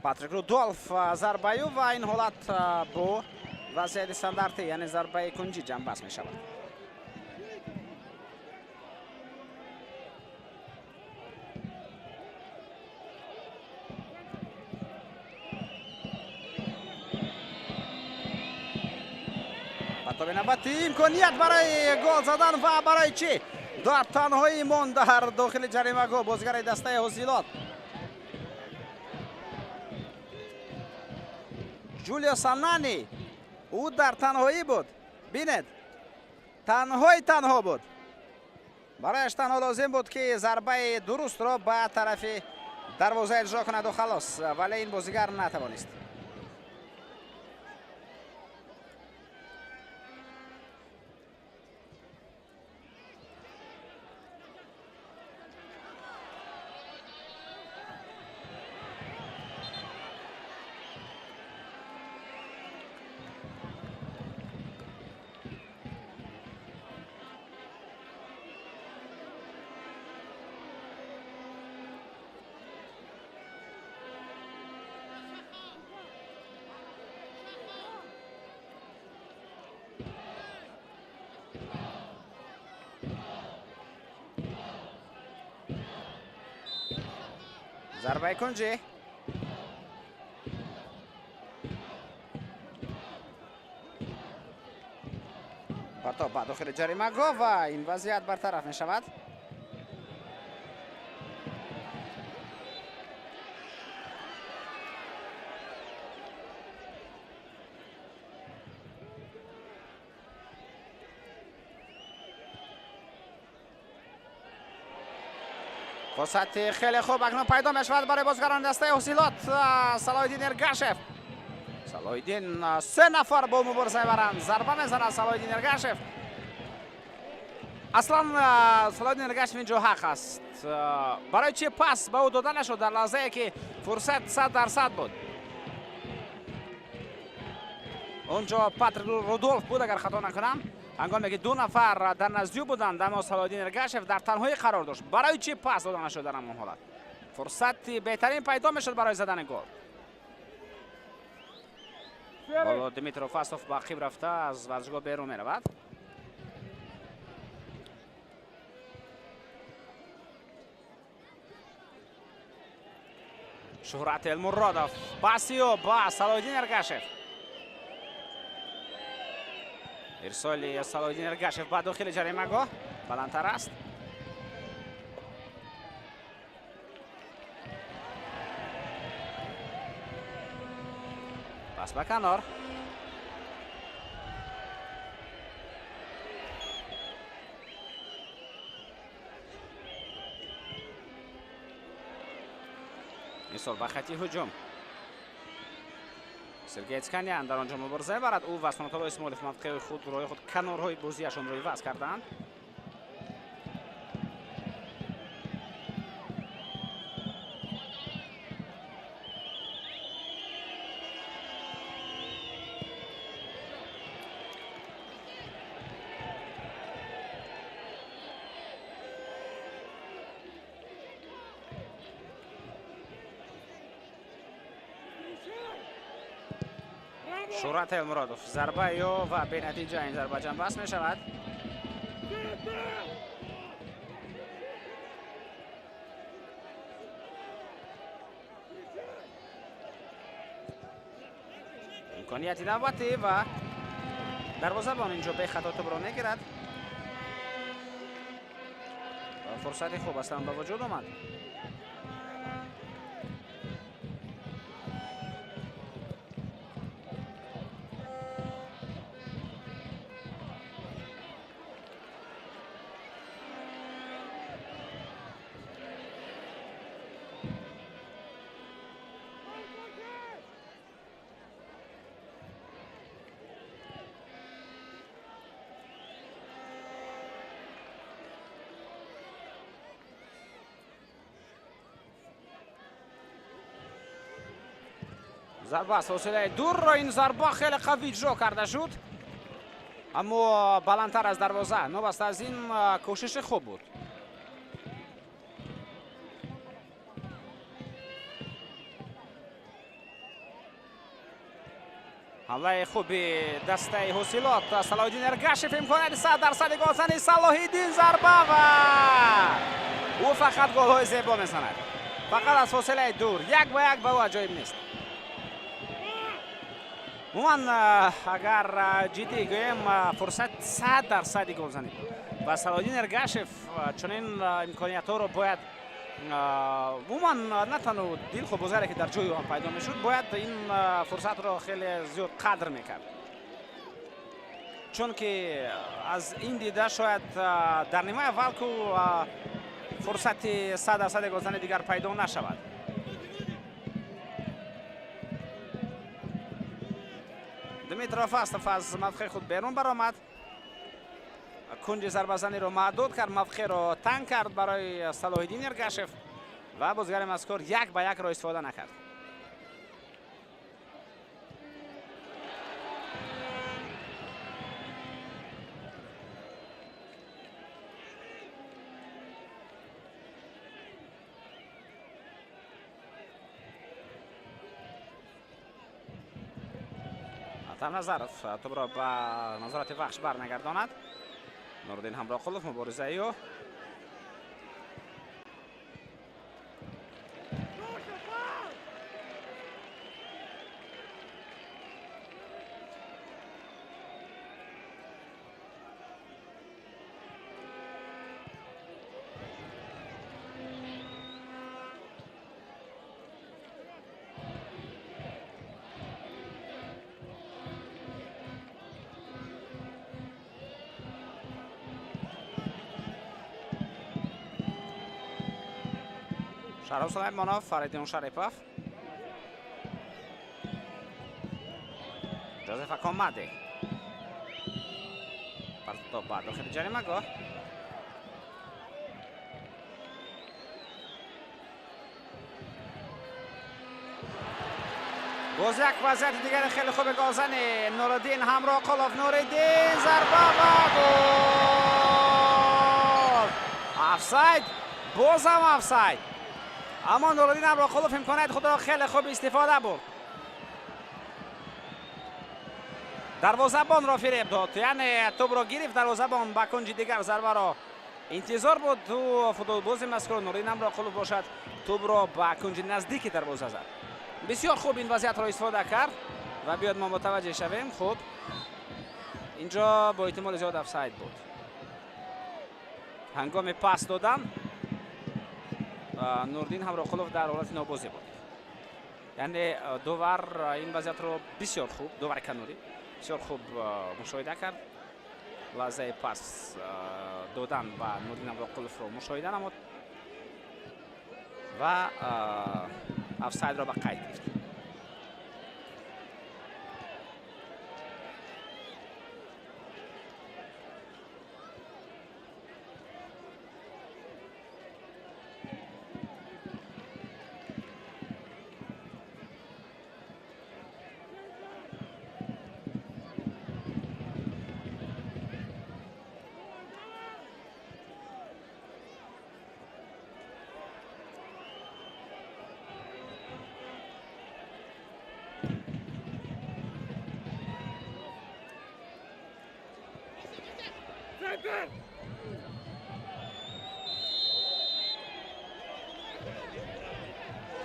Патрик Рудолф зарбаи ӯ ва ин ҳолат бо вазъияти стандартӣ, яъне зарбаи кунҷӣ ҷамъбаст мешавад. Партоби навбатӣ, имконият барои гол задан ва барои чӣ? Дар танҳоӣ монд дар дохили ҷаримагоҳ бозигари дастаи Ҳосилот. Ҷулио Санани, ӯ дар танҳоӣ буд. Бинед, танҳои танҳо буд. Барояш танҳо лозим буд, ки зарбаи дурустро ба тарафи дарвоза иҷро кунаду халос, вале ин бозигар натавонист. Зарбаи кунҷӣ. Партоб ба дохили ҷаримагоҳ ва ин вазъият бартараф мешавад. Фурсати хеле хуб акнун пайдо мешавад барои бозигарони дастаи Ҳосилот. Салоҳиддин Эргашев. Салоҳиддин, се нафар бо мубориза мебаранд. Зарба мезанад Салоҳиддин Эргашев. Аслан Салоҳиддин Эргашев инҷо ҳақ аст. Барои чӣ пас ба ӯ дода нашуд дар лаҳзае ки фурсат 100% буд? Онҷо Патрик Рудолф буд, агар хато накунам. Ҳангоме ки ду нафар дар назди ӯ буданд, аммо Салоҳиддин Эргашев дар танҳоӣ қарор дошт. Барои чӣ пас дода нашуд дар ҳамон ҳолат? Фурсати беҳтарин пайдо мешуд барои задани гол. Ҳоло Дмитро Фасов ба ақиб рафта аз варзишгоҳ берун меравад. Шуҳрат Элмуродов паси ӯ ба Салоҳиддин Эргашев. Ирсоли Салоҳиддин Эргашев ба дохили ҷаримагоҳ баландтар аст. Пас ба канор. Ирсол ба хати ҳуҷум. Сергей Цканян дар он ҷо мубориза мебарад. Ӯ ва Сунатулло Исмоилов мавқеи худ роҳи худ канорҳои бозиашонро иваз карданд. Шӯҳрат Элмуродов зарба ё ва бенатиҷа ин зарба ҷамъбаст мешавад. Имконияти навбатӣ ва дарвозабон инҷо бехато тӯбро мегирад. Фурсати хуб аслан ба вуҷуд омад. Зарба аз фосилаи дурро, ин зарба хеле қавӣ иҷро карда шуд, аммо баландтар аз дарвоза. Новаста аз ин кӯшиши хуб буд. Ҳамлаи хуби дастаи Ҳосилот. Салоҳиддин Эргашев, имконияти 100% голзани Салоҳиддин, зарба ва ӯ фақат голҳои зебо мезанад. Фақат аз фосилаи дур, як ба як ба ӯ аҷоиб нест. Умуман, агар ҷиддӣ гӯем, фурсат 100% голзанӣ буд ва Салоҳиддин Эргашев чунин имкониятҳоро бояд, умуман, на танҳо дилхоҳ бозгаре, ки дар ҷои ӯ ҳам пайдо мешуд, бояд ин фурсатро хеле зиёд қадр мекард, чунки аз ин дида шояд дар нимаи аввал ку фурсати 100% голзани дигар пайдо нашавад. Дмитро Фастов аз мавқеи худ берун баромад, кунҷи зарбазаниро маҳдуд кард, мавқеъро танг кард барои Салоҳиддин Эргашев ва бозигари мазкур як ба якро истифода накард. Назаров тӯбро ба назорати Вахш бармегардонад. Нуриддин Ҳамроқулов, муборизаи ӯ. Шароф Сулаймонов, Фаридун Шарипов, Ҷозеф Акомади. Партоб ба дохили ҷаримагоҳ. Боз як вазъияти дигари хеле хуби голзани Нуриддин Ҳамроқулов. Нуриддин, зарба ва гол! Офсайд, бозам офсайд. Аммо Нуриддин Ҳамроқулов имконияти худро хеле хуб истифода бурд. Дарвозабонро фиреб дод, яъне тӯбро гирифт дарвозабон, ба кунҷи дигар зарбаро интизор буд. Ӯ футболбози мазкур Нуриддин Ҳамроқулов бошад, тӯбро ба кунҷи наздики дарвоза зад. Бисёр хуб ин вазъиятро истифода кард ва биёд мо мутаваҷҷеҳ шавем. Хуб, инҷо бо эҳтимоли зиёд офсайд буд. Ҳангоми пас додан Нуриддин Ҳамроқулов дар ҳолати нобозӣ буд. Яъне довар ин вазъиятро бисёр хуб, довари канорӣ бисёр хуб мушоҳида кард. Лаҳзаи пас додан ба Нуриддин Ҳамроқуловро мушоҳида намуд ва офсайдро ба қайд гирифт.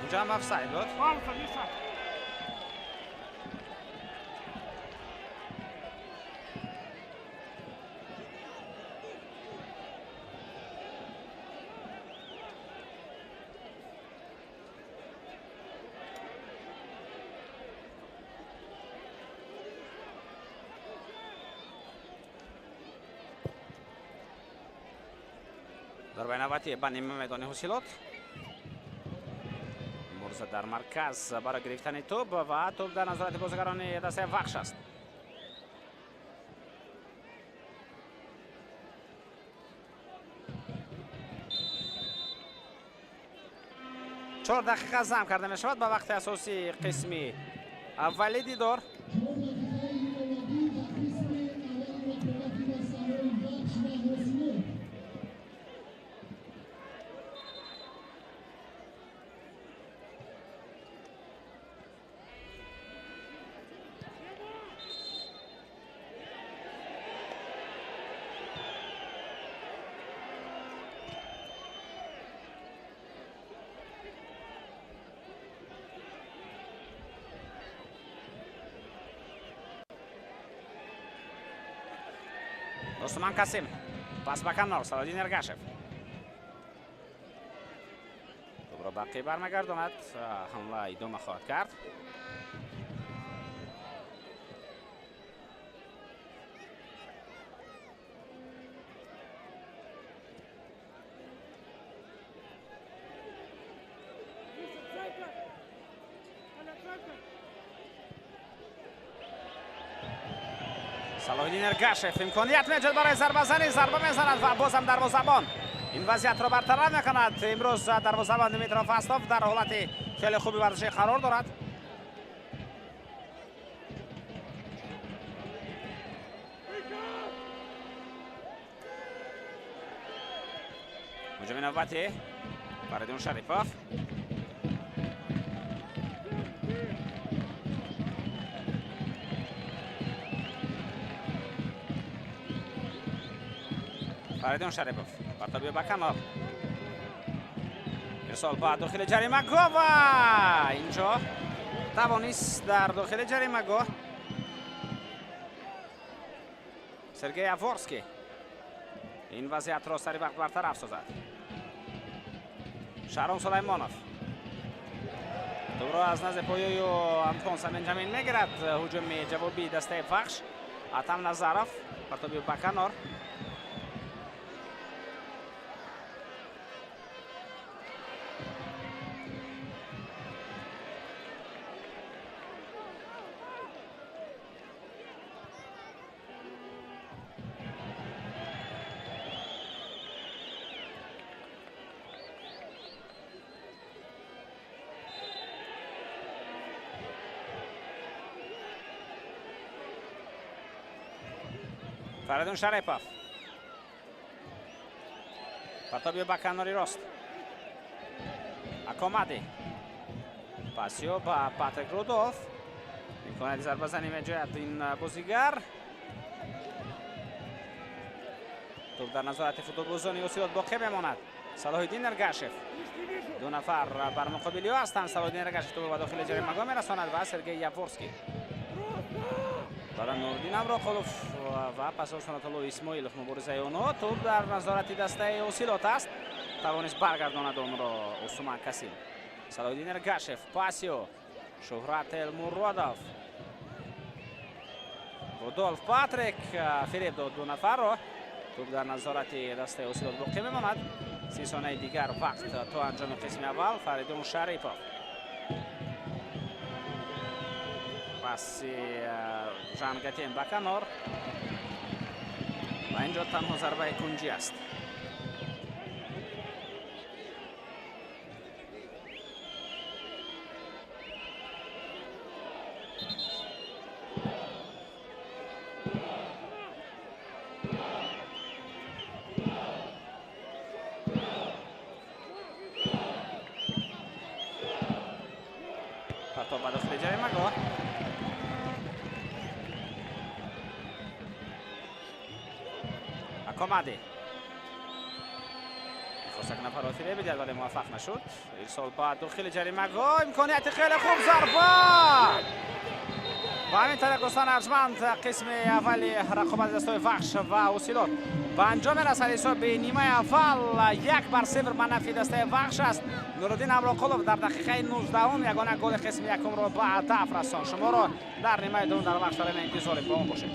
Инҷо ҳам офсайд буд. Зарбаи навбатӣ ба нима майдони Ҳосилот. Мурза дар марказ барои гирифтани тӯб ва тӯб дар назорати бозигарони дастаи Вахш аст. 4 дақиқа зам карда мешавад ба вақти асосии қисми аввали дидор. Усман Касим. Пас ба канор. Салоҳиддин Эргашев. Тӯбро ба қиб бармегардонад. Ҳамла идома хоҳад кард. Салоҳиддин Эргашев имконият меҷад барои зарбазанӣ, зарба мезанад ва бозам дарвозабон ин вазъиятро бартараф мекунад. Имрӯз дарвозабон Дмитро Фастов дар ҳолати хеле хуби варзишӣ қарор дорад. Ҳуҷуми навбатӣ Фаридун Шарипов. Фаридун Шарипов партоби ба канор, ирсол ба дохили ҷаримагоҳ ва инҷо тавонист дар дохили ҷаримагоҳ Сергей Аворский ин вазъиятро сари вақт бартараф созад. Шаҳром Сулаймонов тӯбро аз назди поёю Антон Бенҷамин мегирад. Ҳуҷуми ҷавобии дастаи Вахш. Атам Назаров партоби ба канор. Фаридун Шарипов партоби ба канори рост. Акомади пасиё ба Патрик Рудолф. Имконияти зарбазанӣ меҷояд ин бозигар. Тӯб дар назорати футболбозони Ҳосилот боқӣ мемонад. Салоҳиддин Эргашев. Ду нафар бар муқобили ӯ ҳастанд. Салоҳиддин Эргашев тӯбро ба дохили ҷаримагоҳ мерасонад ва Сергей Яворский. Баъдан Нуриддин Амроқулов ва пас аз Санатулло Исмоилов муборизаи онҳо. Тӯб дар назорати дастаи Ҳосилот аст. Тавонист баргардонад онро Усман Касим. Салоҳиддин Эргашев, пасио, Шуҳрат Элмуродов, Рудолф Патрик фиреб дод ду нафарро. Тӯб дар назорати дастаи Ҳосилот боқӣ мемонад. 30 сонияи дигар вақт то анҷоми қисми аввал. Фаридун Шарипов паси Жан Гатен ба канор ва инҷо танҳо зарбаи кунҷӣ аст. Партоб ба дохили ҷаримагоҳ. Акомади мехост як нафарро фиреб бидиҳад, вале муваффақ нашуд. Ирсол ба дохили ҷаримагоҳ, имконияти хеле хуб, зарба. Ба ҳамин тариқ дӯстони арҷманд қисми аввали рақобати дастаҳои Вахш ва Ҳосилот ба анҷом мерасад. Ҳисоби нимаи аввал 1-0 ба нафъи дастаи Вахш аст. Нуриддин Амроқулов дар дақиқаи 19 ягона голи қисми якумро ба ҳадаф расон. Шуморо дар нимаи дуввум дар Вахш Арена интизорем. Бо мо бошед.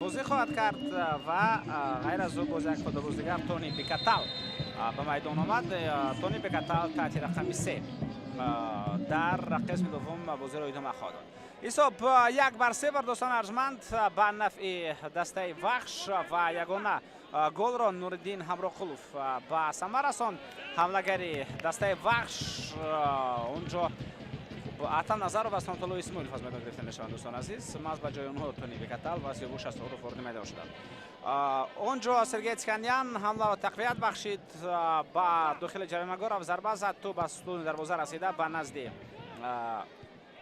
Бозӣ хоҳад кард ва ғайр аз ӯ боз як футболбоз дигар Тони Бекатал ба майдон омад. Тони Бекатал таҳти рақами 3 дар қисми дуввум бозиро идома хоҳад дод. Ҳисоб 1-3 бар дӯстони арҷманд ба нафъи дастаи Вахш ва ягона голро Нуриддин Ҳамроқулов ба самар расонд. Ҳамлагари дастаи Вахш онҷо Атам Назаров ва Сонатулло Исмоилов аз майдон гирифта мешаванд. Дӯстони азиз, маҳз ба ҷои онҳо Тони Бекатал ва Сиёвуш Асроров вориди майдон шуданд. Онҷо Сергей Циканян ҳамларо тақвият бахшид, ба дохили ҷаримагоҳ зарба зад, тӯб аз сутуни дарвоза расида ба назди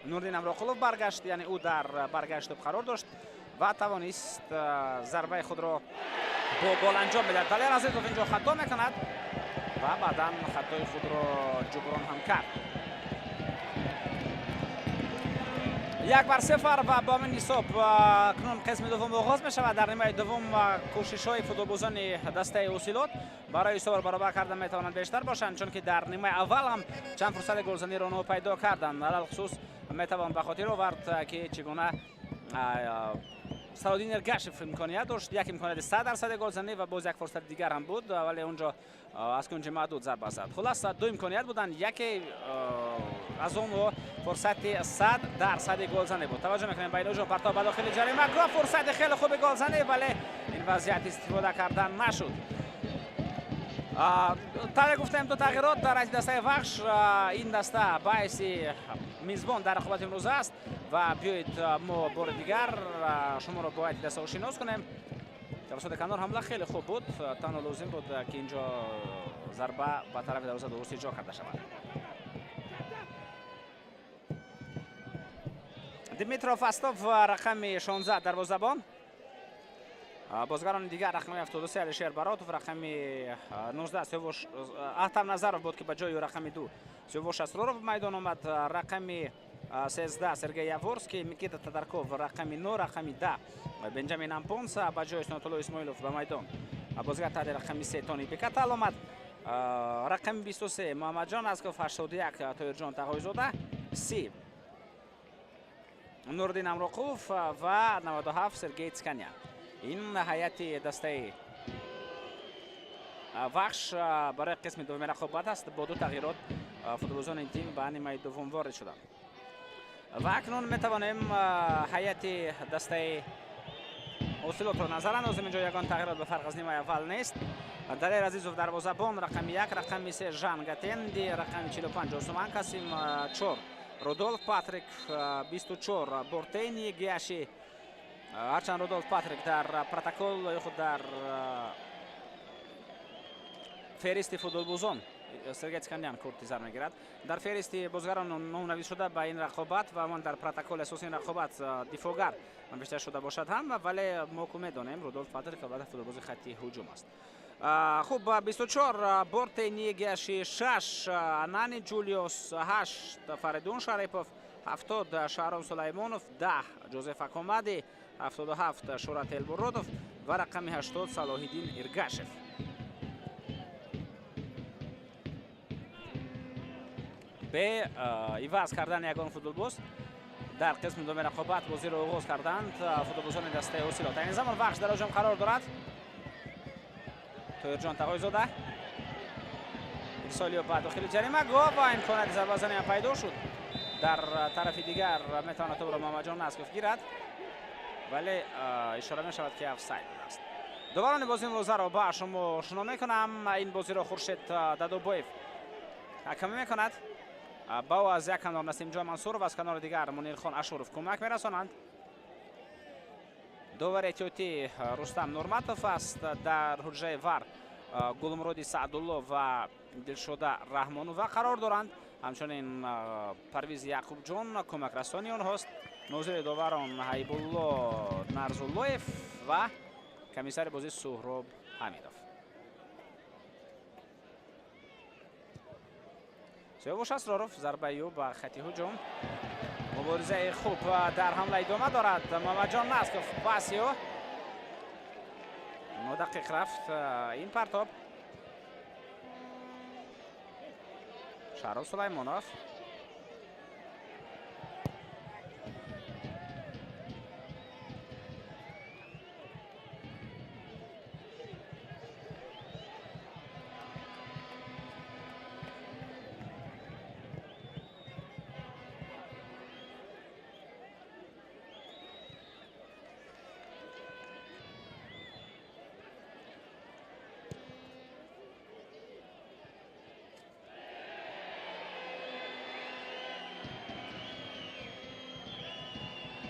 Нуриддин Ҳамроқулов баргашт, яъне ӯ дар баргашт тӯб қарор дошт ва тавонист зарбаи худро бо гол анҷом бидиҳад. Далер Азизов инҷо хато мекунад ва баъдан хатои худро ҷуброн ҳам кард. 1-0 ва бо ҳамин ҳисоб акнун қисми дуввум оғоз мешавад. Дар нимаи дуввум кӯшишҳои футболбозони дастаи Ҳосилот барои ҳисобро баробар кардан метавонанд бештар бошанд, чунки дар нимаи аввал ҳам чанд фурсати голзаниро онҳо пайдо карданд. Алалхусус метавон ба хотир овард, ки чӣ гуна Салоддин Эргашев имконият дошт, як имконияти 100% голзанӣ ва боз як фурсати дигар ҳам буд, вале онҷо аз кунҷи маҳдуд зарба зад. Хулас, ду имконият буданд, яке аз онҳо фурсати 100% голзанӣ буд. Таваҷҷӯҳ мекунем ба ин ҳуҷум, партоб ба дохили ҷаримагоҳ, фурсати хеле хуби голзанӣ, вале ин вазъият истифода кардан нашуд. Тавре гуфтем, ду тағйирот дар ҳайати дастаи Вахш. Ин даста ба ҳайси мизбон дар рақобати имрӯза аст ва биёед мо бори дигар шуморо бо ҳайати даста ошинос кунем. Тавассути канор ҳамла хеле хуб буд, танҳо лозим буд, ки инҷо зарба ба тарафи дарвоза дуруст иҷро карда шавад. Дмитро Фастов рақами 16 дарвозабон, бозигарони дигар рақами 73 Алишер Баротов, рақами 19 Сиёвуш Аҳтам Назаров буд, ки ба ҷои рақами 2 Сиёвуш Асроров майдон омад, рақами 13 Сергей Яворский, Микита Тадарков рақами 9, рақами 10 Бенҷамин Ампонса ба ҷои Сонатулло Исмоилов ба майдон бозигар таҳти рақами 3 Тони Бекатал омад, рақами 23 Муҳаммадҷон Асков, 81 Тоирҷон Тағойзода, 30 Нуриддин Ҳамроқулов ва 97 Сергей Циканян. Ин ҳайати дастаи Вахш барои қисми дуввуми рақобат аст. Бо ду тағйирот футболбозони тим ба нимаи дуввум ворид шуданд ва акнун метавонем ҳайати дастаи Ҳосилотро назар андозем. Инҷо ягон тағйирот ба фарқ аз нимаи аввал нест. Далер Азизов дарвозабон, рақами 1, рақами 3 Жан Гатенди, рақами 45 Осуман Касим, 4 Рудолф Патрик, 24 Бортени Гиаши. Ҳарчанд Рудолф Патрик дар протокол ё худ дар феҳристи футболбозон Сергей Циканян корти зар мегирад. Дар феҳристи бозигарон номнавис шуда ба ин рақобат ва ман дар протоколи асоси ин рақобат дифоъгар навишта шуда бошад ҳам, вале мо ку медонем Рудолф Патрик албатта футболбози хатти ҳуҷум аст. Хуб, 24 Бортени Гиаши, 6 Анани Ҷулиус, 8 Фаридун Шарипов, 70 Шаҳром Сулаймонов, 10 Ҷозеф Акомади, 77 Шӯрат Элбуродов ва рақами 80 Салоҳиддин Иргашев. Бе иваз кардани ягон футболбоз дар қисми дуюми рақобат бозиро оғоз карданд футболбозони дастаи Ҳосилот. Айни замон Вахш дар ҳуҷум қарор дорад. Тоирҷон Тағойзода ирсоли ба дохили ҷаримагоҳ ва имконияти зарбазанӣ ҳам пайдо шуд. Дар тарафи дигар метавонад тӯбро Муҳаммадҷон Насков гирад, вале ишора мешавад, ки офсайд будааст. Доварони бозии имрӯзаро ба шумо шино мекунам. Ин бозиро Хуршед Дадобоев ҳакамӣ мекунад. Ба ӯ аз як канор Насимҷон Мансуров, аз канори дигар Мунирхон Ашуров кӯмак мерасонанд. Довари эҳтиётӣ Рустам Нурматов аст. Дар ҳуҷраи ВАР Гулмуроди Саъдулло ва Дилшода Раҳмонова қарор доранд. Ҳамчунин Парвиз Яқубҷон кӯмакрасони онҳост. Нозири доварон Ҳайбулло Нарзуллоев ва комиссари бозӣ Суҳроб Ҳамидов. Сиёвуш Асроров зарбаи ӯ ба хати ҳуҷум. Муборизаи хуб дар ҳамла идома дорад. Муҳаммадҷон Насков паси ӯ нодақиқ рафт ин партоб. Шаҳром Сулаймонов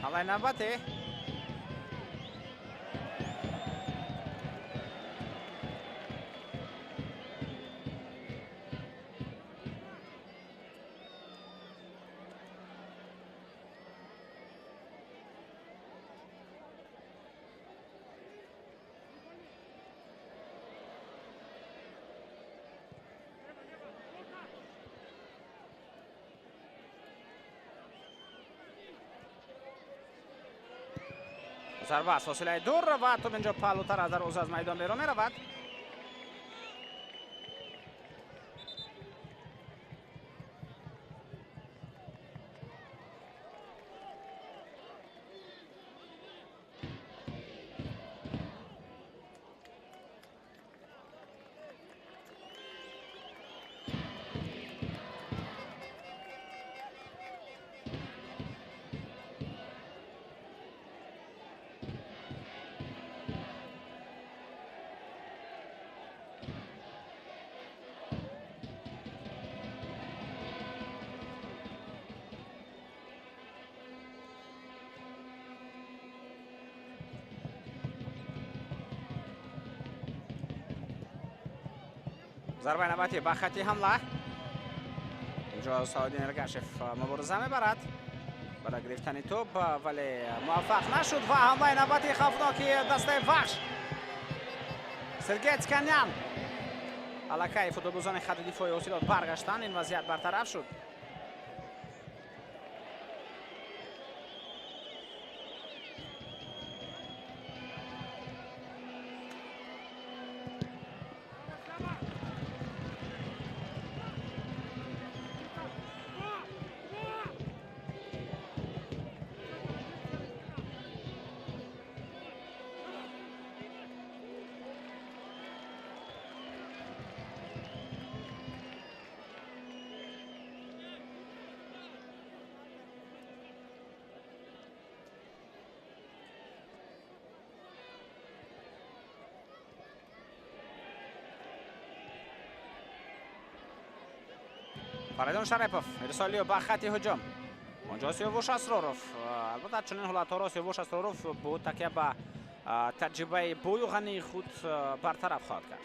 Ҳамлаи навбатӣ. Зарба аз фосилаи дур ва тӯб инҷо паҳлӯтар аз дарвоза аз майдон берун меравад. Зарбаи навбатӣ ба хати ҳамла. Инҷо Саодин Эргашев мубориза мебарад барои гирифтани тӯб, вале муваффақ нашуд ва ҳамлаи навбатии хавфноки дастаи Вахш. Сергей Цканян. Аллакай футболбозони хати дифои Ҳосилот баргаштанд, ин вазъият бартараф шуд. Фаридун Шарипов ирсоли ба хати ҳуҷум. Онҷо Сиёвуш Асроров. Албатта чунин ҳолатҳоро Сиёвуш Асроров бо такя ба таҷрибаи бою ғании худ бартараф хоҳад кард.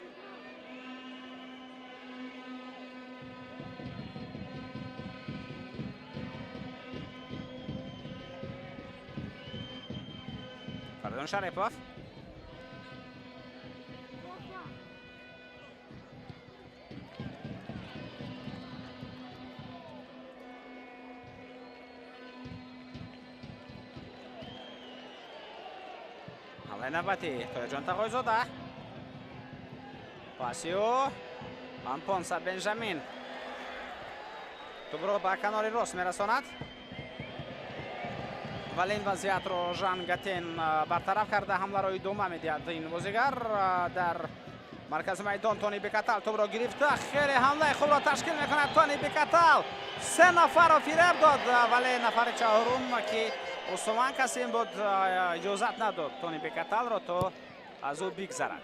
Фаридун Шарипов. Ҳамлаи навбатӣ Тоҳирҷон Тағойзода. Паси ӯ Ампонса Бенҷамин тӯбро ба канори рост мерасонад, вале ин вазъиятро Жан Гатен бартараф карда ҳамларо идома медиҳад. Ин бозигар дар маркази майдон Тони Бекатал тӯбро гирифта, хеле ҳамлаи хубро ташкил мекунад. Тони Бекатал се нафарро фиреб дод, вале нафари чаҳорум ки Усман Касим буд иҷозат надод Тони Бекаталро то аз ӯ бигзарад.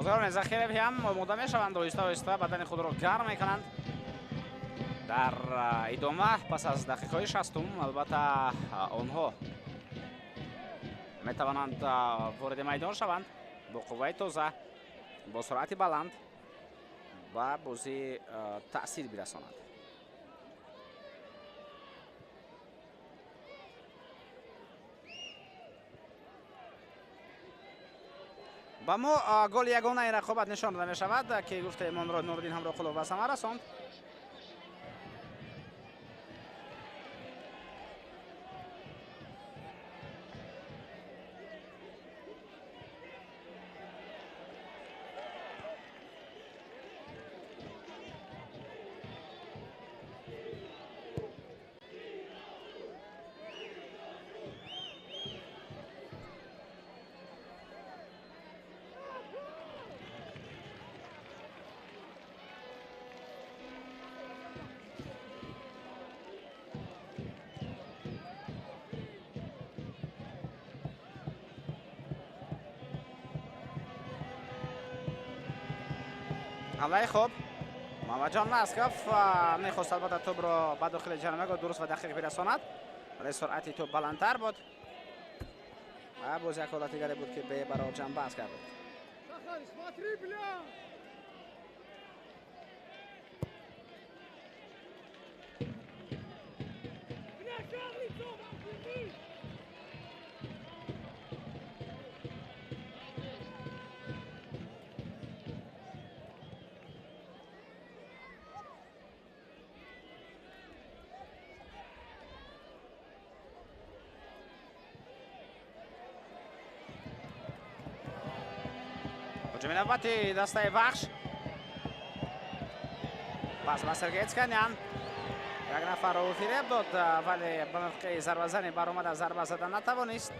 Бозигарони захирави ҳам омода мешаванд, оҳиста оҳиста бадани худро гарм мекунанд. Дар идома пас аз дақиқаҳои 60 албатта онҳо метавонанд вориди майдон шаванд бо қувваи тоза, бо суръати баланд ба бозӣ таъсир бирасонанд. Ба мо голи ягонаи рақобат нишон дода мешавад, ки гуфтаем онро Нуриддин Ҳамроқулов ба самар расонд. ҳамлаи хуб Муҳаммадҷон Насков мехост албатта тӯбро ба дохили ҷаримагоҳ дуруст ва дақиқ бирасонад, вале суръати тӯб баландтар буд ва боз як ҳолати дигаре буд, ки бебарор ҷанбаст кард. ҳуҷуми навбати дастаи Вахш. Пас ба Сергей Цканян. Як нафарро ӯ фиреб дод, вале ба мавқеи зарбазанӣ баромада зарба зада натавонист.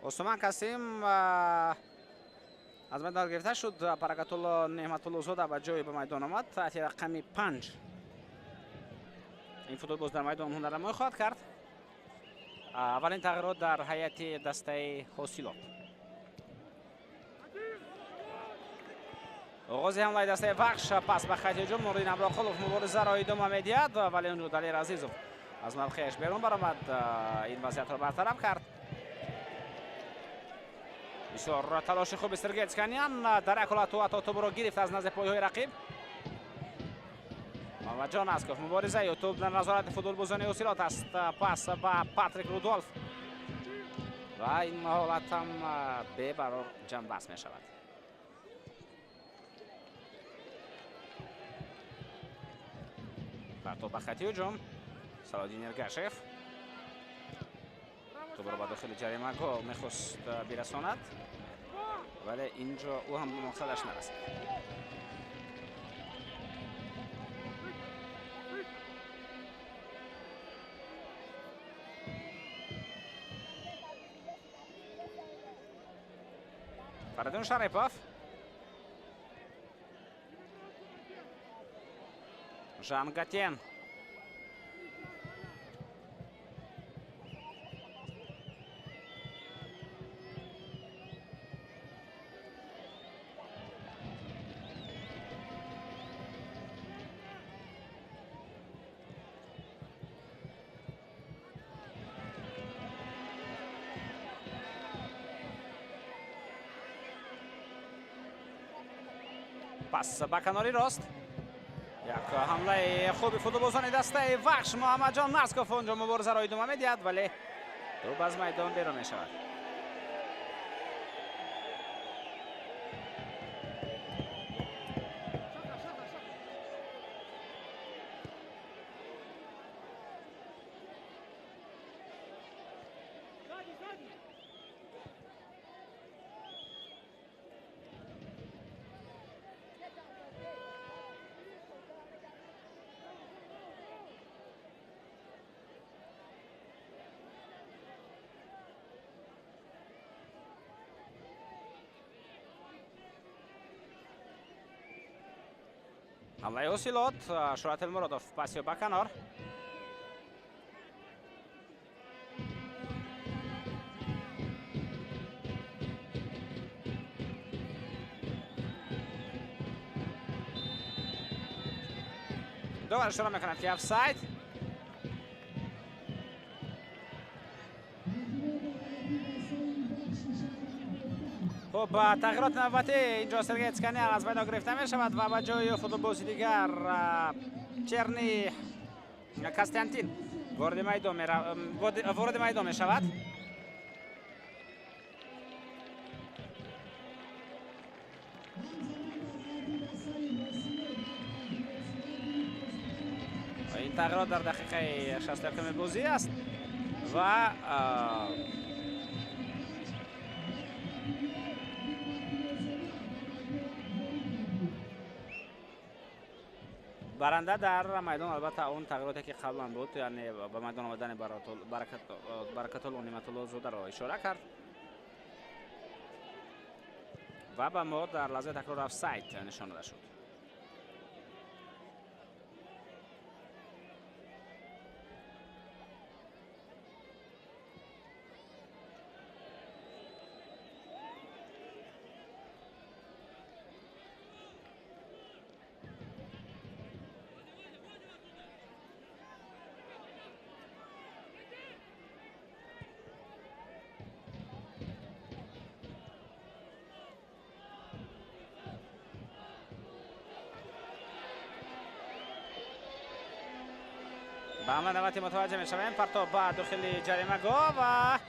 Усман Касим аз майдон гирифта шуд. Баракатулло Неъматуллозода ба ҷои ба майдон омад таҳти рақами 5. Ин футболбоз дар майдон ҳунарнамоӣ хоҳад кард. Аввалин тағйирот дар ҳайати дастаи Ҳосилот. Оғози ҳамлаи дастаи Вахш, пас ба хати ҳуҷум Нуриддин Аброқулов муборизаро идома медиҳад, вале онҷо Далер Азизов аз мавқеаш берун баромад, ин вазъиятро бартараф кард. Бисёр талоши хуби Сергей Цканян дар як ҳолат ӯ ҳатто тӯбро гирифт аз назди пойҳои рақиб. Муҳаммадҷон Асков муборизаи тӯб дар назорати футболбозони Ҳосилот аст. Пас ба Патрик Рудолф ва ин ҳолат ҳам бебарор ҷанбаст мешавад. Бар тӯб ба хати ҳуҷум Салоҳиддин Эргашев тӯбро ба дохили ҷаримагоҳ мехост бирасонад, вале инҷо ӯ ҳам ба мақсадаш нарасид. Фаридун Шарипов, Жан Гатен. Пас ба канори рост як ҳамлаи хуби футболбозони дастаи Вахш. Муҳаммадҷон Насков онҷо муборизаро идома медиҳад, вале тӯб аз майдон берун мешавад. ҳамлаи Ҳосилот, Шӯҳрат Элмуродов паси ба канор. Довар ишора мекунад, ки офсайд. Хуб, тағйироти навбатӣ инҷо Сергей Цканян аз майдон гирифта мешавад ва ба ҷои футболбози дигар Черни Костянтин вориди майдон мешавад. Ин тағйирот дар дақиқаи 61 бозӣ аст ва Баранда дар майдон албатта он тағйироте ки қаблан буд, яъне ба майдон омадани Баракатулло Неъматуллозодаро ишора кард ва ба мо дар лаҳзаи такрор офсайд нишон дода шуд. Ба ҳамла навбати мутаваҷҷеҳ мешавем. Партоб ба дохили ҷаримагоҳ ва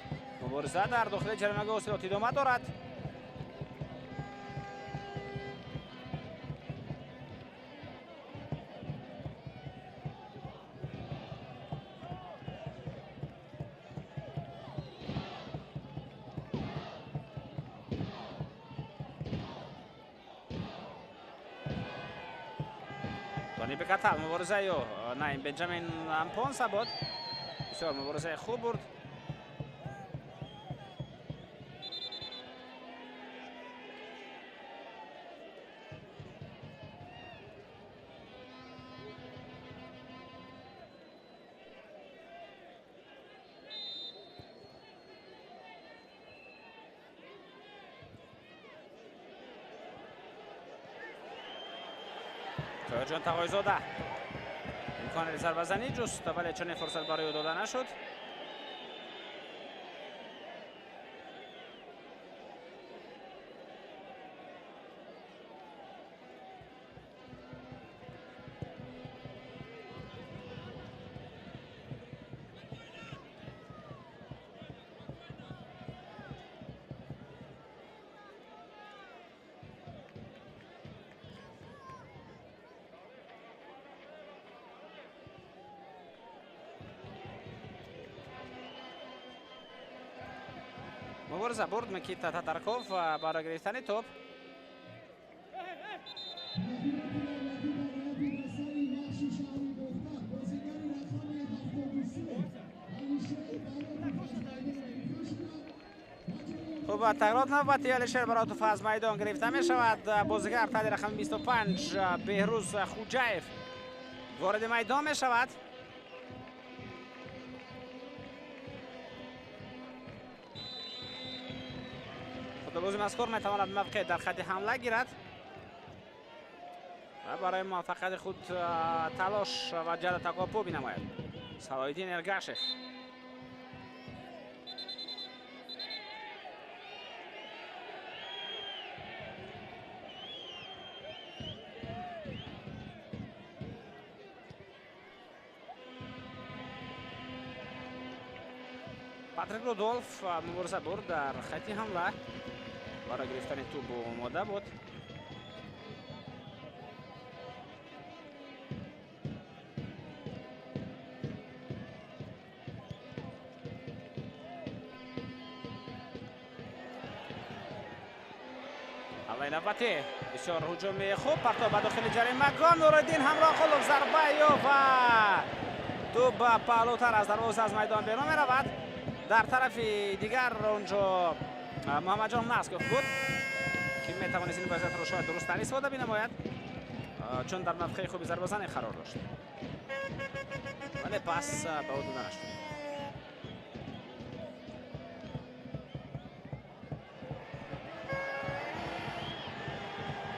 мубориза дар дохили ҷаримагоҳ ҳосилот идома дорад. Тони Бекатал муборизаи ӯ Наим Бенҷамин Ампонса буд. Бисёр муборизаи хуб бурд. Тоҳирҷон Тағойзода имкони зарбазанӣ ҷуст, вале чунин фурсат барои ӯ дода нашуд. Мубориза бурд Никита Татарков барои гирифтани топ. Хуб, тағйирот навбати Алишер Баротов аз майдон гирифта мешавад. Бозигар таҳти рақами 25 Беҳрӯз Хуҷаев вориди майдон мешавад. Футболбози мазкур метавонад мавқеъ дар хатти ҳамла гирад ва барои муваффақияти худ талош ва ҷаҳду тақопӯ бинамояд. Салоҳиддин Эргашев. Патрик Рудолф мубориза бурд дар хатти ҳамла. Барои гирифтани тӯб омода буд. ҳамлаи навбатӣ бисёр ҳуҷуми хуб, партоб ба дохили ҷаримагоҳ. Нуриддин Ҳамроҳқулов зарбаи ӯ ва тӯб паҳлӯтар аз дарвоза аз майдон берун меравад. Дар тарафи дигар онҷо Муҳаммадҷон Насков буд, ки метавонист ин вазъиятро шояд дурусттар истифода бинамояд, чун дар мавқеи хуби зарбазанӣ қарор дошт, вале пас ба ӯ дода нашуд.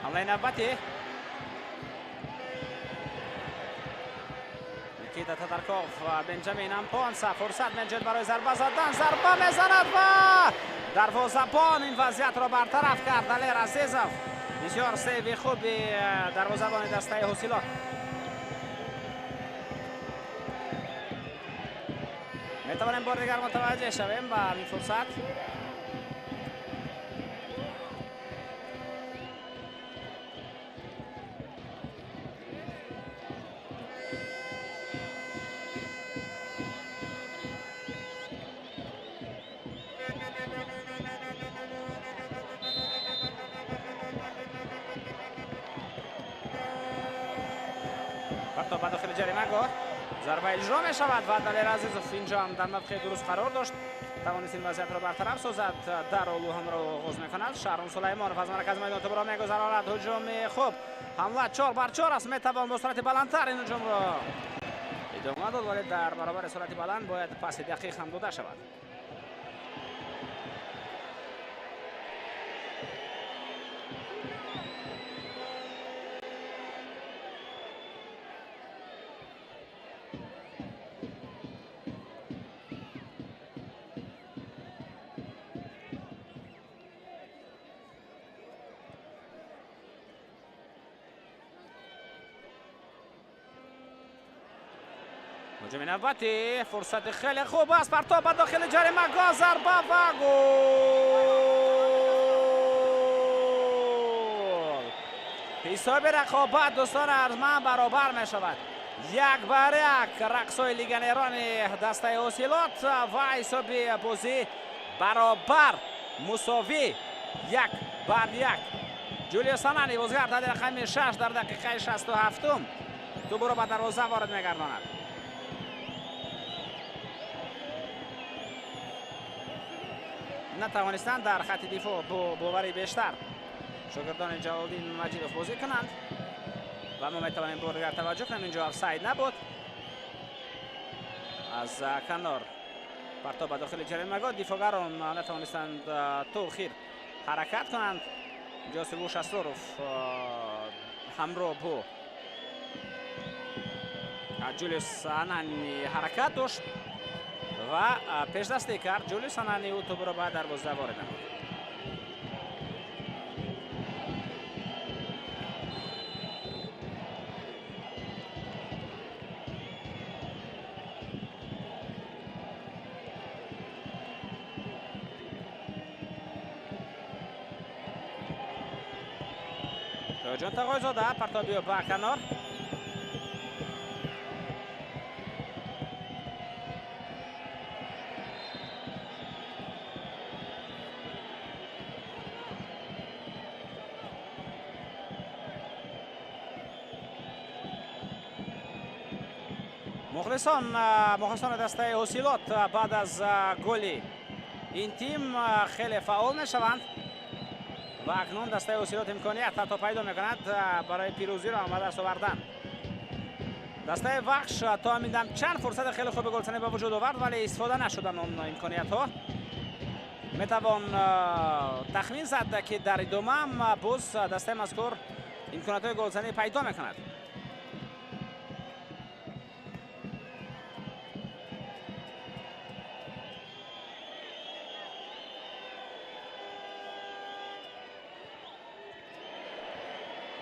Ҳамлаи навбатӣ Никита Татарков, Бенҷамин Ампонса фурсат меҷӯяд барои зарба задан. Зарба мезанад ва дарвозабон ин вазъиятро бартараф кард. Далер Азизов бисёр сейви хуби дарвозабони дастаи ҳосилот. Метавонем бори дигар мутаваҷҷеҳ шавем ба ин фурсат. Партоб ба дохили ҷаримагоҳ, зарба иҷро мешавад ва Далер Азизов инҷо ҳам дар мавқеи дуруст қарор дошт, тавонист ин вазъиятро бартараф созад. Дарол ӯ ҳамро оғоз мекунад. Шаҳром Сулаймонов аз маркази майдон тӯбро мегузаронад. Ҳуҷуми хуб, ҳамла 4 бар 4 аст. Метавон бо суръати баландтар ин ҳуҷумро идома дод, вале дар баробари суръати баланд бояд паси дақиқ ҳам дода шавад. ҳуҷуми навбатӣ, фурсати хеле хуб аст. Партоб ба дохили ҷаримагоҳ, зарба ва гол! Ҳисоби рақобат, дӯстони арзманд, баробар мешавад, 1 бар 1. Рақсҳои легионерони дастаи Ҳосилот ва ҳисоби бозӣ баробар, мусовӣ, 1 бар 1. Ҷулио Санани, бозигар таҳти рақами 6, дар дақиқаи 67-ум тӯбро ба дарвоза ворид мегардонад. Натавонистанд дар хатти дифоъ бо бовари бештар шогирдони Ҷалолиддин Маҷидов бозӣ кунанд ва мо метавонем бор дигар таваҷҷӯҳ кунем, инҷо офсайд набуд. Аз канор партоб ба дохили ҷаримагоҳ, дифоъгарон натавонистанд то охир ҳаракат кунанд. Инҷо Сивуш Асроров ҳамроҳ бо Ҷулиус Анани ҳаракат дошт ва пешдастӣ кард Ҷулиус Анани, ӯ тӯбро ба дарвоза ворид намуд. Тоҷон Тағойзода, партобиё ба канор. Мухлисони дастаи Ҳосилот баъд аз голи ин тим хеле фаъол мешаванд ва акнун дастаи Ҳосилот имконият ҳатто пайдо мекунад барои пирӯзиро ба даст овардан. Дастаи Вахш то ҳамин дам чанд фурсати хеле хуби голзанӣ ба вуҷуд овард, вале истифода нашуданд он имкониятҳо. Метавон тахмин зад, ки дар идомаам боз дастаи мазкур имкониятҳои голзанӣ пайдо мекунад.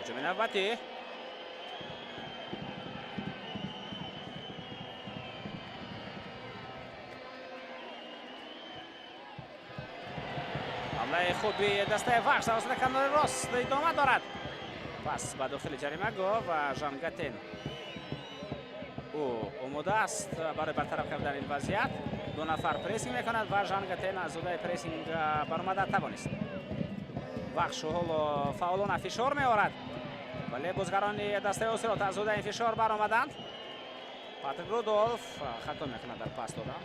Ҳуҷуми навбатӣ, ҳамлаи хуби дастаи Вахш тавассути канори рост идома дорад. Пас ба дохили ҷаримагоҳ ва Жан Гатен, ӯ омода аст барои бартараф кардани ин вазъият. Ду нафар прессинг мекунад ва Жан Гатен аз ӯҳдаи прессинг баромада тавонист. Вахш ҳоло фаъолона фишор меорад, вале бозигарони дастаи Ҳосилот аз ӯҳдаи ин фишор баромаданд. Патрик Рудолф хато мекунад дар пас додан.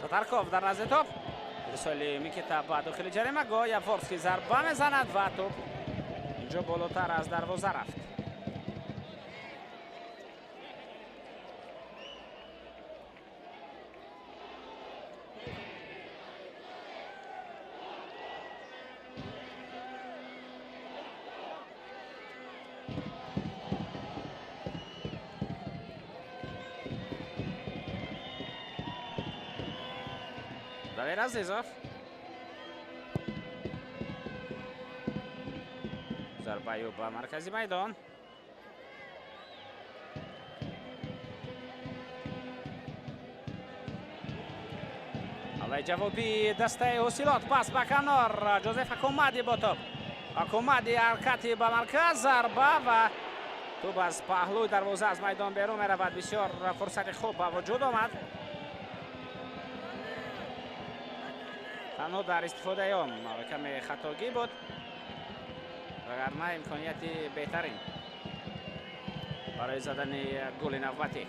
Татарков дар назди топ, ирсоли Микита ба дохили ҷаримагоҳ, Яворский зарба мезанад ва топ инҷо болотар аз дарвоза рафт. Далер Азизов. Зарбаю ба маркази майдон. Ҳамлаи ҷавобии дастаи Ҳосилот, пас ба канор, Ҷозеф Акомади бо топ. Акомади ҳаракати ба марказ, зарба ва тӯб аз паҳлӯи дарвоза аз майдон берун меравад. Бисёр фурсати хуб ба вуҷуд омад. Танҳо дар истифодаи он каме хатогӣ буд, вагарна имконияти беҳтарин барои задани гули навбатӣ.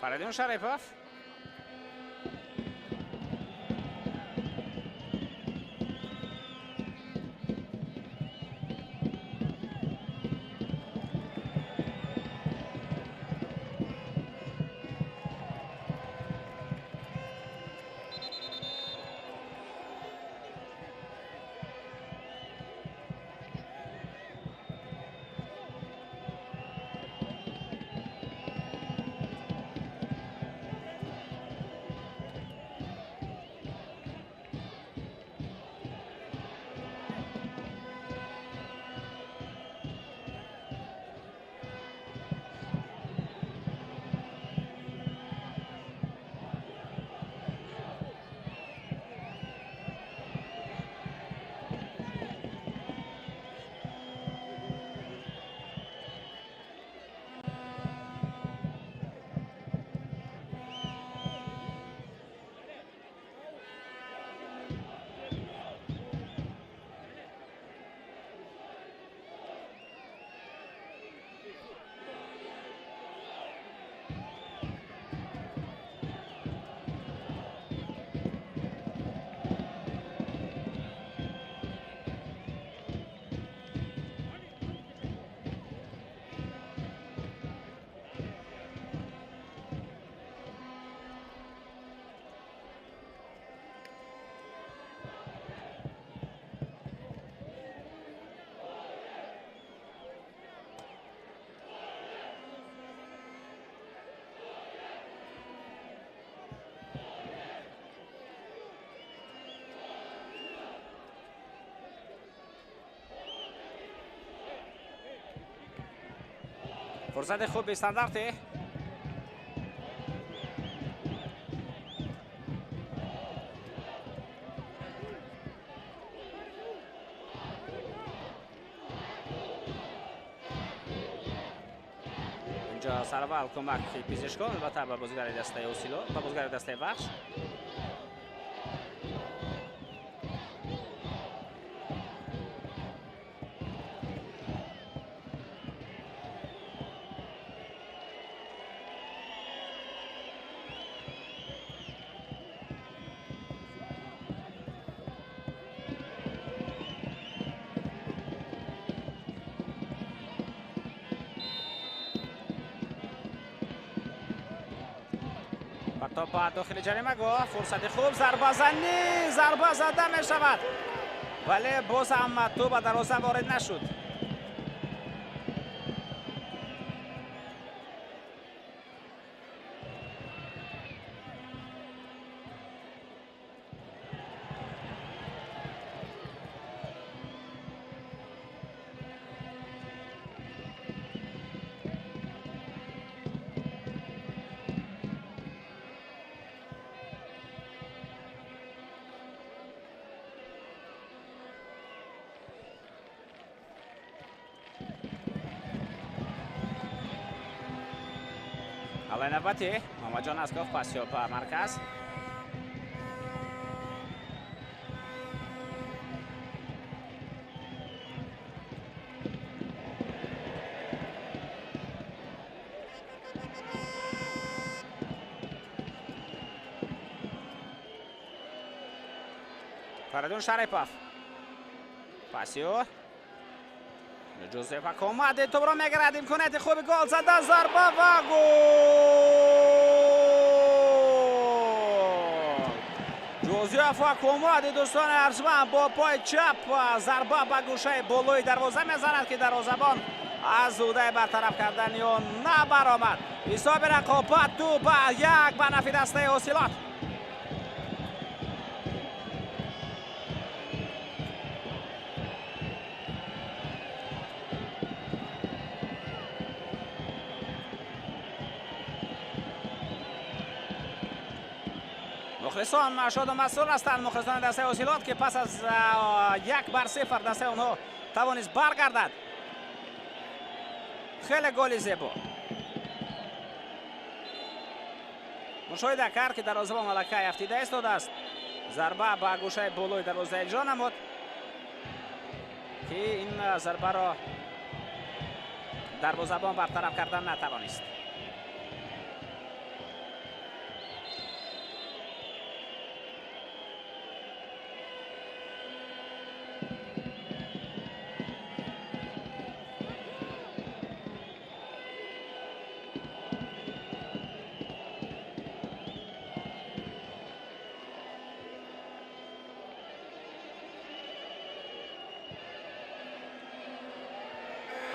Фаридун Шарипов. Фурсати хуби стандарти. Инҷо сараввал кӯмаки пизишкон, албатта ба бозигари дастаи Ҳосилот, ба бозигари дастаи Вахш. Топ ба дохили ҷаримагоҳ, фурсати хуб, зарбазанӣ, зарба зада мешавад, вале боз ҳам тӯб ба дарвоза ворид нашуд. Ҳамлаи навбатӣ Муҳаммадҷон Асков, пасё ба марказ. Фаридун Шарипов. Пасио. Ҷозеф Акомади тӯбро мегирад, имконияти хуби гол зада, зарба ва гол! Ҷозеф Акомади, дӯстони арҷманд, бо пои чап зарба ба гӯшаи болои дарвоза мезанад, ки дарвозабон аз ӯҳдаи бартараф кардани он набаромад. Ҳисоби рақобат 2-1 ба нафи дастаи Ҳосилот. Мухлисон шоду масрур ҳастанд, мухлисони дастаи Ҳосилот, ки пас аз 1-0 дастаи онҳо тавонист баргардад. Хеле голи зебо. Мушоҳида кард, ки дарвозабон аллакай афтида истодааст. Зарба ба гӯшаи болои дарвоза иҷро намуд, ки ин зарбаро дарвозабон бартараф кардан натавонист.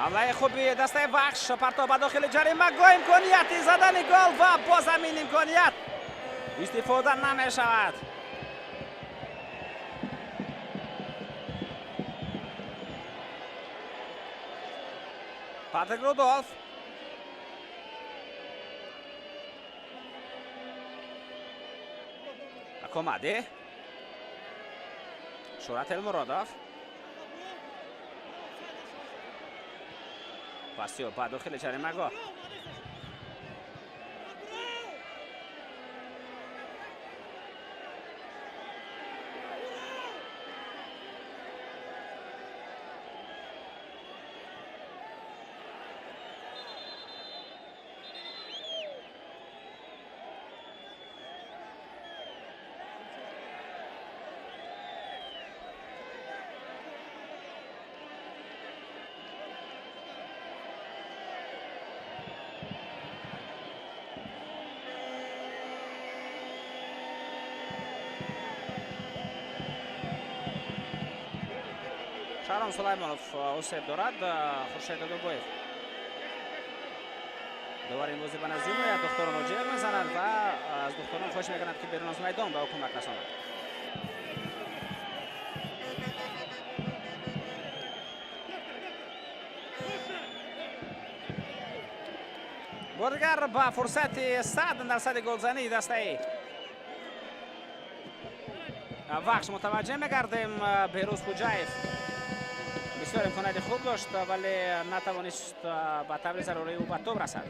ҳамлаи хуби дастаи Вахш, партов ба дохили ҷаримагоҳ, имконияти задани гол ва боз ҳамин имконият истифода намешавад. Патрик Рудолф. Акомади. Шӯрат Элмуродов. Пасио ба дохили ҷаримагоҳ. Шаҳром Сулаймонов осеб дорад, Хуршед Додобоев довари ин бозӣ ба назди меояд, духтаронро ҷеғ мезанад ва аз духтарон хоҳиш мекунад, ки берун аз майдон ба ӯ кӯмак расонад. Бори дигар ба фурсати 100% голзании дастаи Вахш мутаваҷҷеҳ мегардем. Беҳрӯз Хуҷаев бисёр имконияти хуб дошт, вале натавонист ба таври зарурӣ ӯ ба тӯб расад.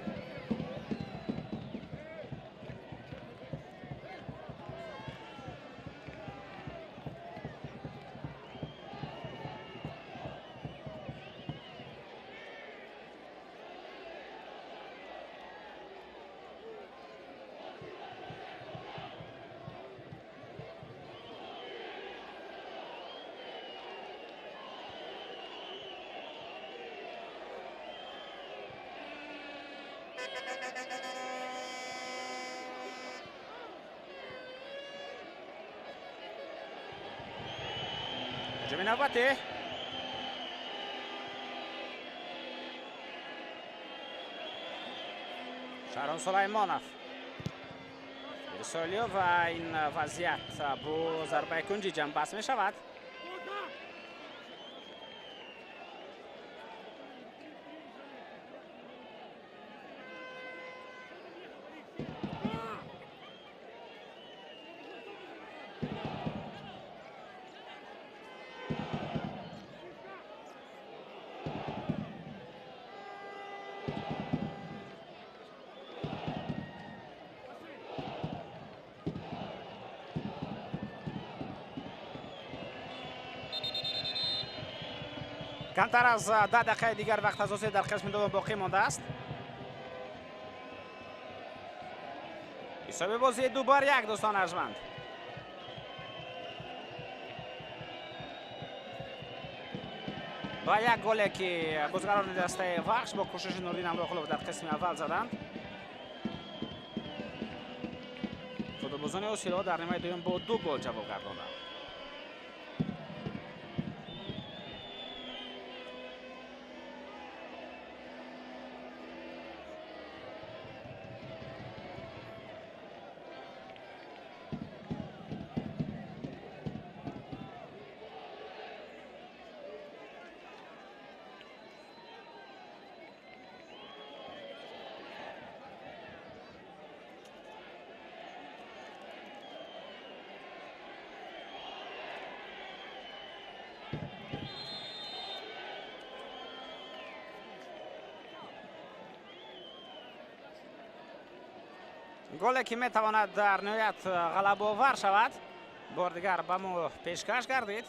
ҳуҷуми навбатӣ. Шаҳром Сулаймонов Ирсолиё ва ин вазъият бо зарбаи кунҷӣ ҷамъбаст мешавад. Камтар аз 10 дақиқаи дигар вақт асосӣ дар қисми дуввум боқӣ мондааст. Ҳисоби бозӣ 2-1, дӯстон арҷманд. Ба як голе ки бозигарони дастаи Вахш бо кӯшиши Нуриддин Ҳамроқулов дар қисми аввал заданд. Футболбозони Ҳосилот дар нимаи дуюм бо 2 гол ҷавоб гардонданд. Голе ки метавонад дар ниҳоят ғалабовар шавад, бор дигар ба мо пешкаш гардид.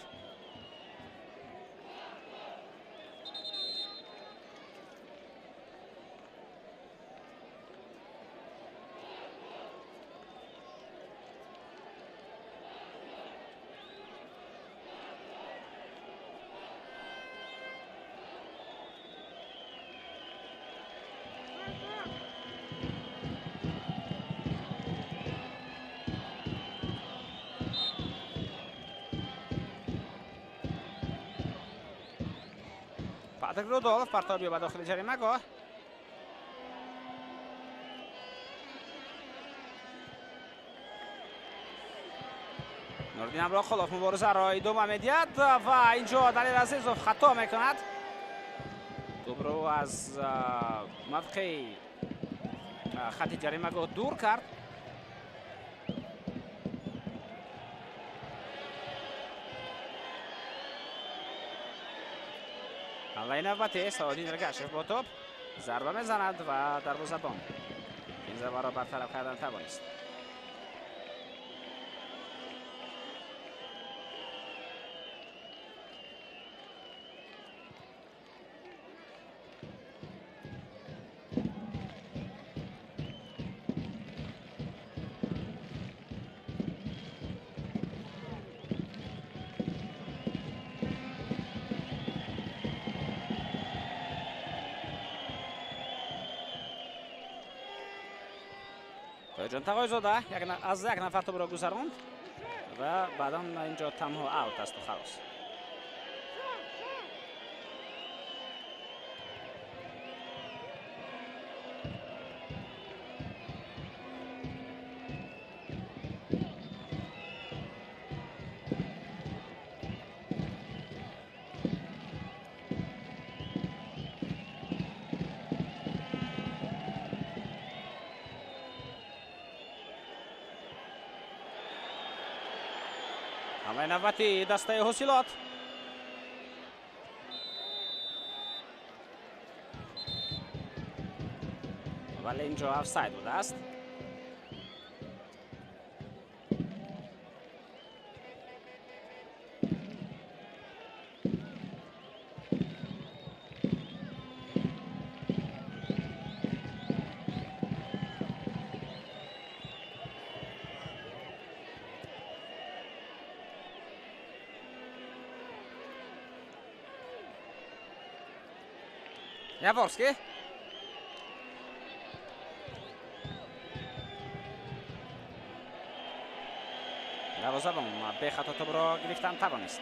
Патрик Рудолф партоби ба дохили ҷаримагоҳ. Нуриддин Ҳамроқулов муборизаро идома медиҳад ва инҷо Далер Азизов хато мекунад. Тӯбро аз мавқеи хати ҷаримагоҳ дур кард. ҳамлаи навбатӣ Саодин Эргашев бо тӯб зарба мезанад ва дарвозабон ин зарбаро бартараф кардан тавонист. Тоҳирҷон Тағойзода аз як нафар тӯбро гузаронд ва баъдан инҷо танҳо аут асту халос. ҳамлаи навбатии дастаи Ҳосилот. Вале инҷо офсайд будааст. Яворский. Дарвозабон бехато тӯбро гирифтан тавонист.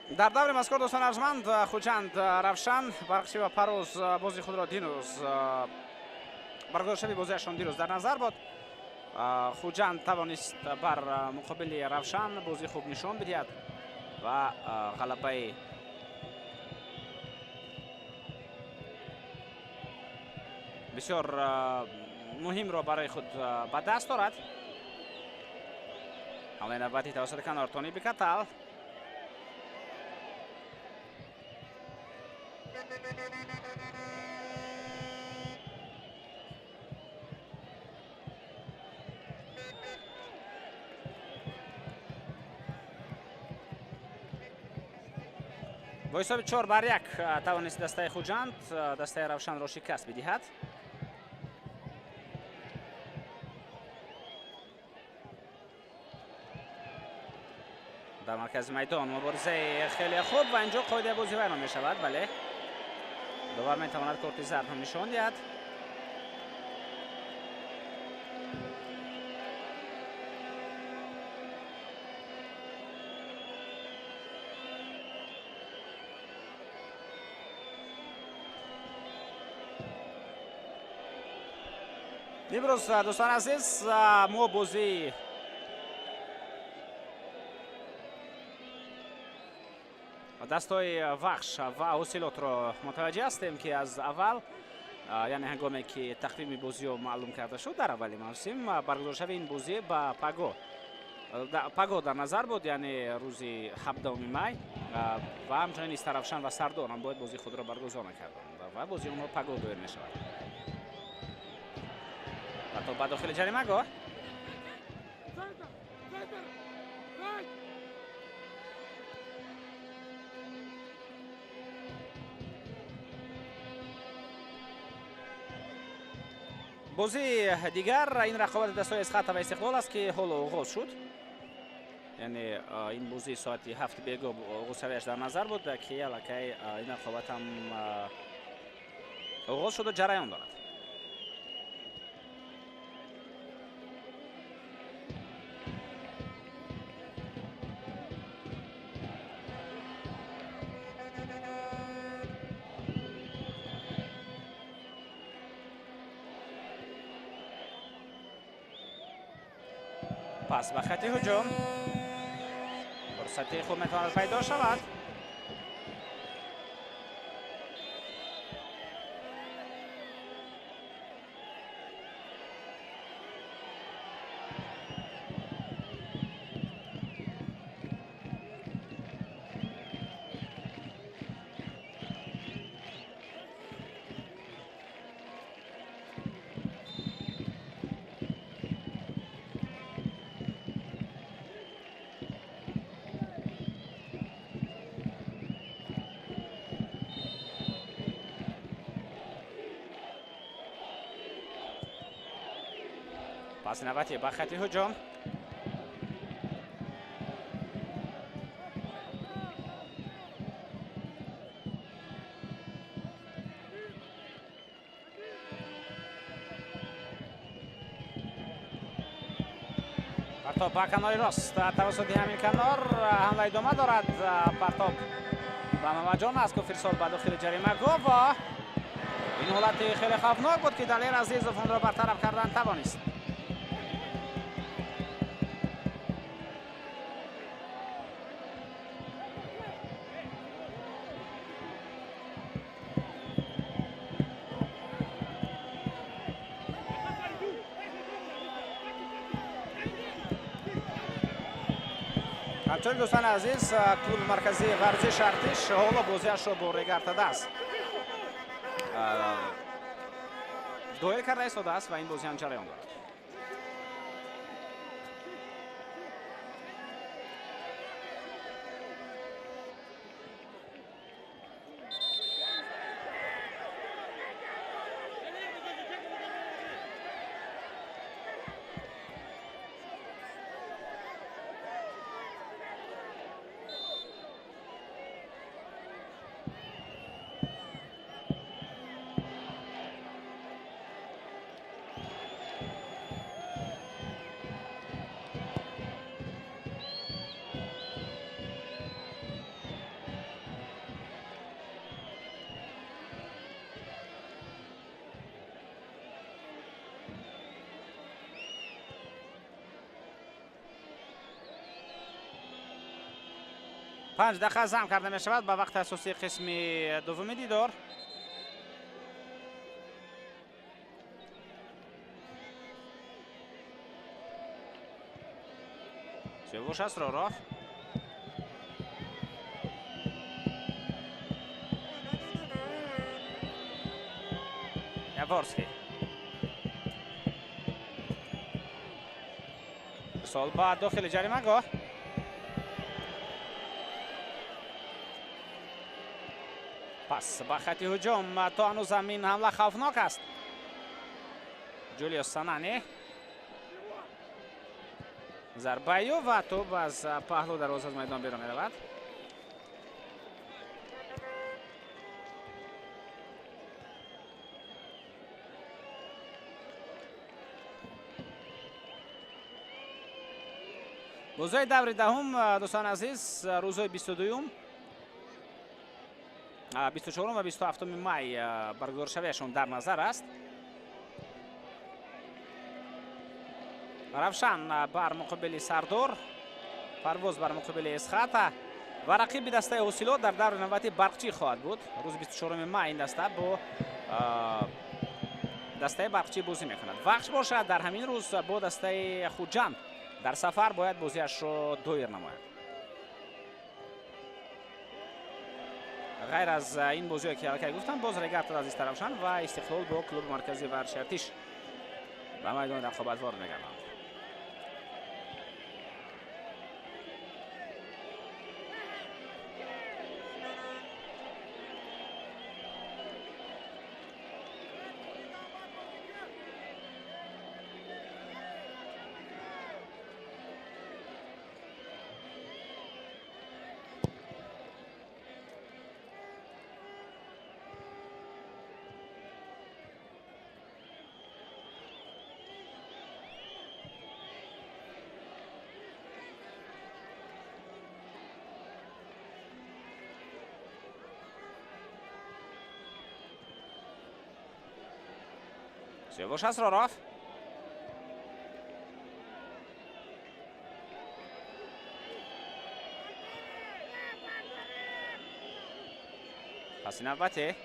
Дар даври мазкур, дӯстони арҷманд, Хуҷанд Равшан Барқчӣ ва Парвоз бози худро дирӯз баргузоршави бозиашон дирӯз дар назар буд. Хуҷанд тавонист бар муқобили Равшан бозии хуб нишон бидиҳад ва ғалабаи бисёр муҳимро барои худ ба даст орад. ҳамлаи навбатӣ тавассути канор Тони Бикатал. Бо ҳисоби 4-1 тавонист дастаи Хуҷанд дастаи Равшанро шикаст бидиҳад. Дар маркази майдон муборизаи хеле хуб ва инҷо қоидаи бозӣ вайрон мешавад. Бале, довар метавонад корти зард ҳам нишон диҳад. Имрӯз, дӯстон азиз, мо бозии дастҳои Вахш ва Ҳосилотро мутаваҷҷеҳ ҳастем, ки аз аввал, яъне ҳангоме ки тақвими бозиҳо маълум карда шуд дар аввали мавсим, баргузоршавии ин бозӣ ба паго дар назар буд, яъне рӯзи 17 май, ва ҳамчунин Истаравшан ва Сардор ҳам бояд бозии худро баргузор мекарданд ва бозии онҳо паго доир мешавад. Партоб ба дохили ҷаримагоҳ. Бозии дигар ин рақобати дастҳои Эсхата ва Истиқлол аст, ки ҳоло оғоз шуд. Яъне ин бозӣ соати 7 бегоҳ оғозшавиаш дар назар буд, ки аллакай ин рақобат ҳам оғоз шуду ҷараён дорад. Пас ба хати ҳуҷум фурсати хуб метавонад пайдо шавад. Паси навбатӣ ба хати ҳуҷум. Партоб ба канори рост, тавассути ҳамин канор ҳамла идома дорад. Партоб ба Мамаҷон аст, Куфирсол ба дохили ҷаримагоҳ ва ин ҳолати хеле хавфнок буд, ки Далер Азизов онро бартараф кардан тавонист. Ҳамчунин, дӯстони азиз, клуби марказии варзиши Артиш ҳоло бозиашро бо Регар-ТадАЗ доир карда истодааст ва ин бозӣ ҳам ҷараён дорад. 5 дақиқа зам карда мешавад ба вақти асосии қисми дуввуми дидор. Сиёвуш Асроров. Яворский. Сол ба дохили ҷаримагоҳ. Пас ба хати ҳуҷум, то ҳанӯз ҳам ин ҳамла хавфнок аст. Ҷулиус Санани зарбаю ва тӯб аз паҳлу дарвоза аз майдон берун меравад. Бозиҳои даври даҳум, дӯстони азиз, рӯзҳои 22-юм, 24 ва 27 май баргузоршавиашон дар назар аст. Равшан бар муқобили Сардор, Парвоз бар муқобили Эсхата ва рақиби дастаи Ҳосилот дар даври навбатӣ Барқчӣ хоҳад буд. Рӯзи 24 май ин даста бо дастаи Барқчӣ бозӣ мекунад. Вахш бошад дар ҳамин рӯз бо дастаи Хуҷанд дар сафар бояд бозиашро доир намояд. Ғайр аз ин бозиҳое ки аллакай гуфтам, боз Регар аз Истаравшан ва Истиқлол бо клуби марказии варзиши Артиш ба майдони рақобат ворид мегарданд. Сиёвуш Асроров. Паси навбатӣ.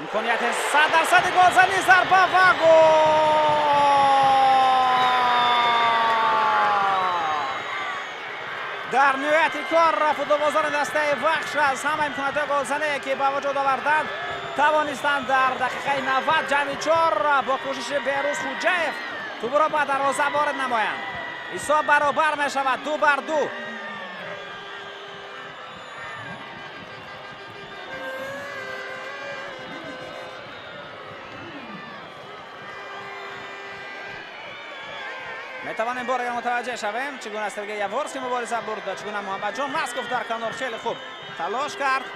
Имконияти 100% голзанӣ, зарба ва гол! Дар ниҳояти кор футболбозони дастаи Вахш аз ҳама имкониятҳои голзание ки ба вуҷуд оварданд тавонистанд дар дақиқаи 90 ҷамъи 4 бо кӯшиши Беҳрӯз Хуҷаев тӯбро ба дарвоза ворид намоянд. Ҳисоб баробар мешавад 2-2. Метавонем бори дигар мутаваҷҷеҳ шавем, чӣ гуна Сергей Яворский мубориза бурд, чӣ гуна Муҳаммадҷон Насков дар канор хеле хуб талош кард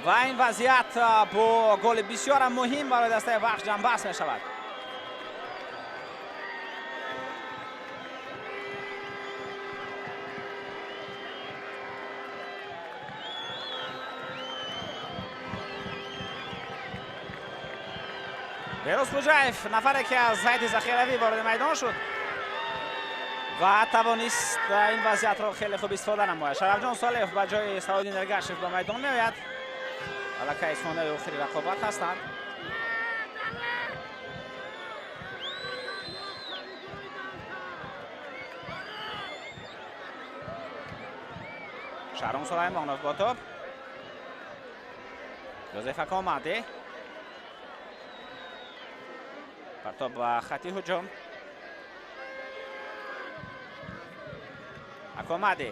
ва ин вазъият бо голи бисёрам муҳим барои дастаи Вахш ҷамъбаст мешавад. Беҳрӯз Хуҷаев, нафаре ки аз ҳайати захиравӣ вориди майдон шуд ва тавонист ин вазъиятро хеле хуб истифода намояд. Шарафҷон Солеҳов ба ҷои Салоҳиддин Эргашев ба майдон меояд. Аллакай сонаи охири рақобат ҳастанд. Шаҳром Сулаймонов бо топ. Жозеф Акомади. Партоб ба хати ҳуҷум. Акомади.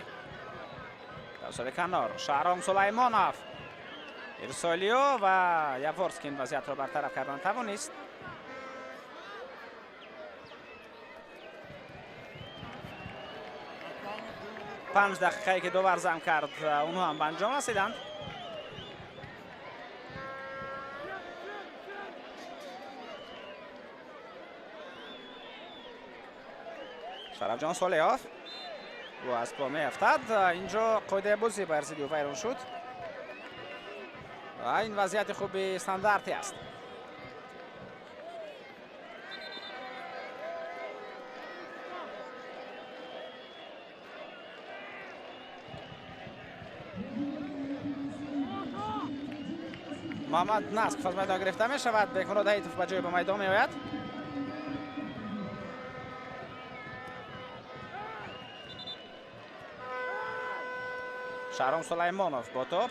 Тавсоли канор. Шаҳром Сулаймонов. Ирсолио ва Яворский ин вазъиятро бартараф кардан тавонист. 5 дақиқае ки довар зам кард, онҳо ҳам ба анҷом расиданд. Шарафҷон Солеҳов ӯ аз по меафтад. Инҷо қоидаи бозӣ бар зидди ӯ вайрон шуд ва ин вазъияти хуби стандартӣ аст. Муҳаммад Насков аз майдон гирифта мешавад. Бекмурод Ҳаитов ба ҷои ба майдон меояд. Шаҳром Сулаймонов бо топ.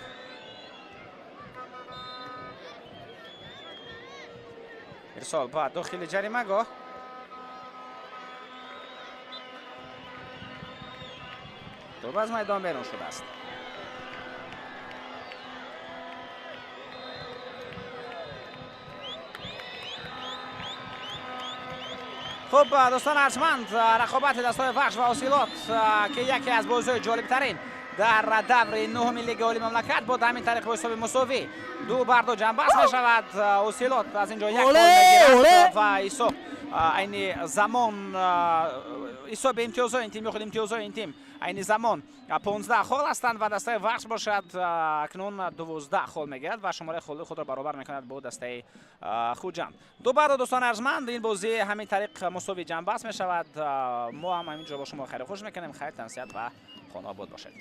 Ирсол ба дохили ҷаримагоҳ. Топ аз майдон берун шудааст. Хуб, дӯстон арҷманд, рақобати дастҳои Вахш ва Ҳосилот, ки яке аз бозиҳои ҷолибтарин дар даври нуҳуми лигаи олии мамлакат буд, ҳамин тариқ бо ҳисоби мусовӣ 2-2 ҷамъбаст мешавад. Ҳосилот аз ин ҷо як гол мегирад ва ҳисоб айни замон ҳисоби имтиёзҳои ин тим ё худ имтиёзҳои ин тим айни замон 15 хол ҳастанд ва дастаи Вахш бошад акнун 12 хол мегирад ва шумораи холи худро баробар мекунад бо дастаи Хуҷанд. 2-2 дӯстон арҷманд, ин бозӣ ҳамин тариқ мусовӣ ҷамъбаст мешавад. Мо ҳам ҳамин ҷо бо шумо хайру хуш мекунем. Хайр, тансиҳат ва хонаобод бошед.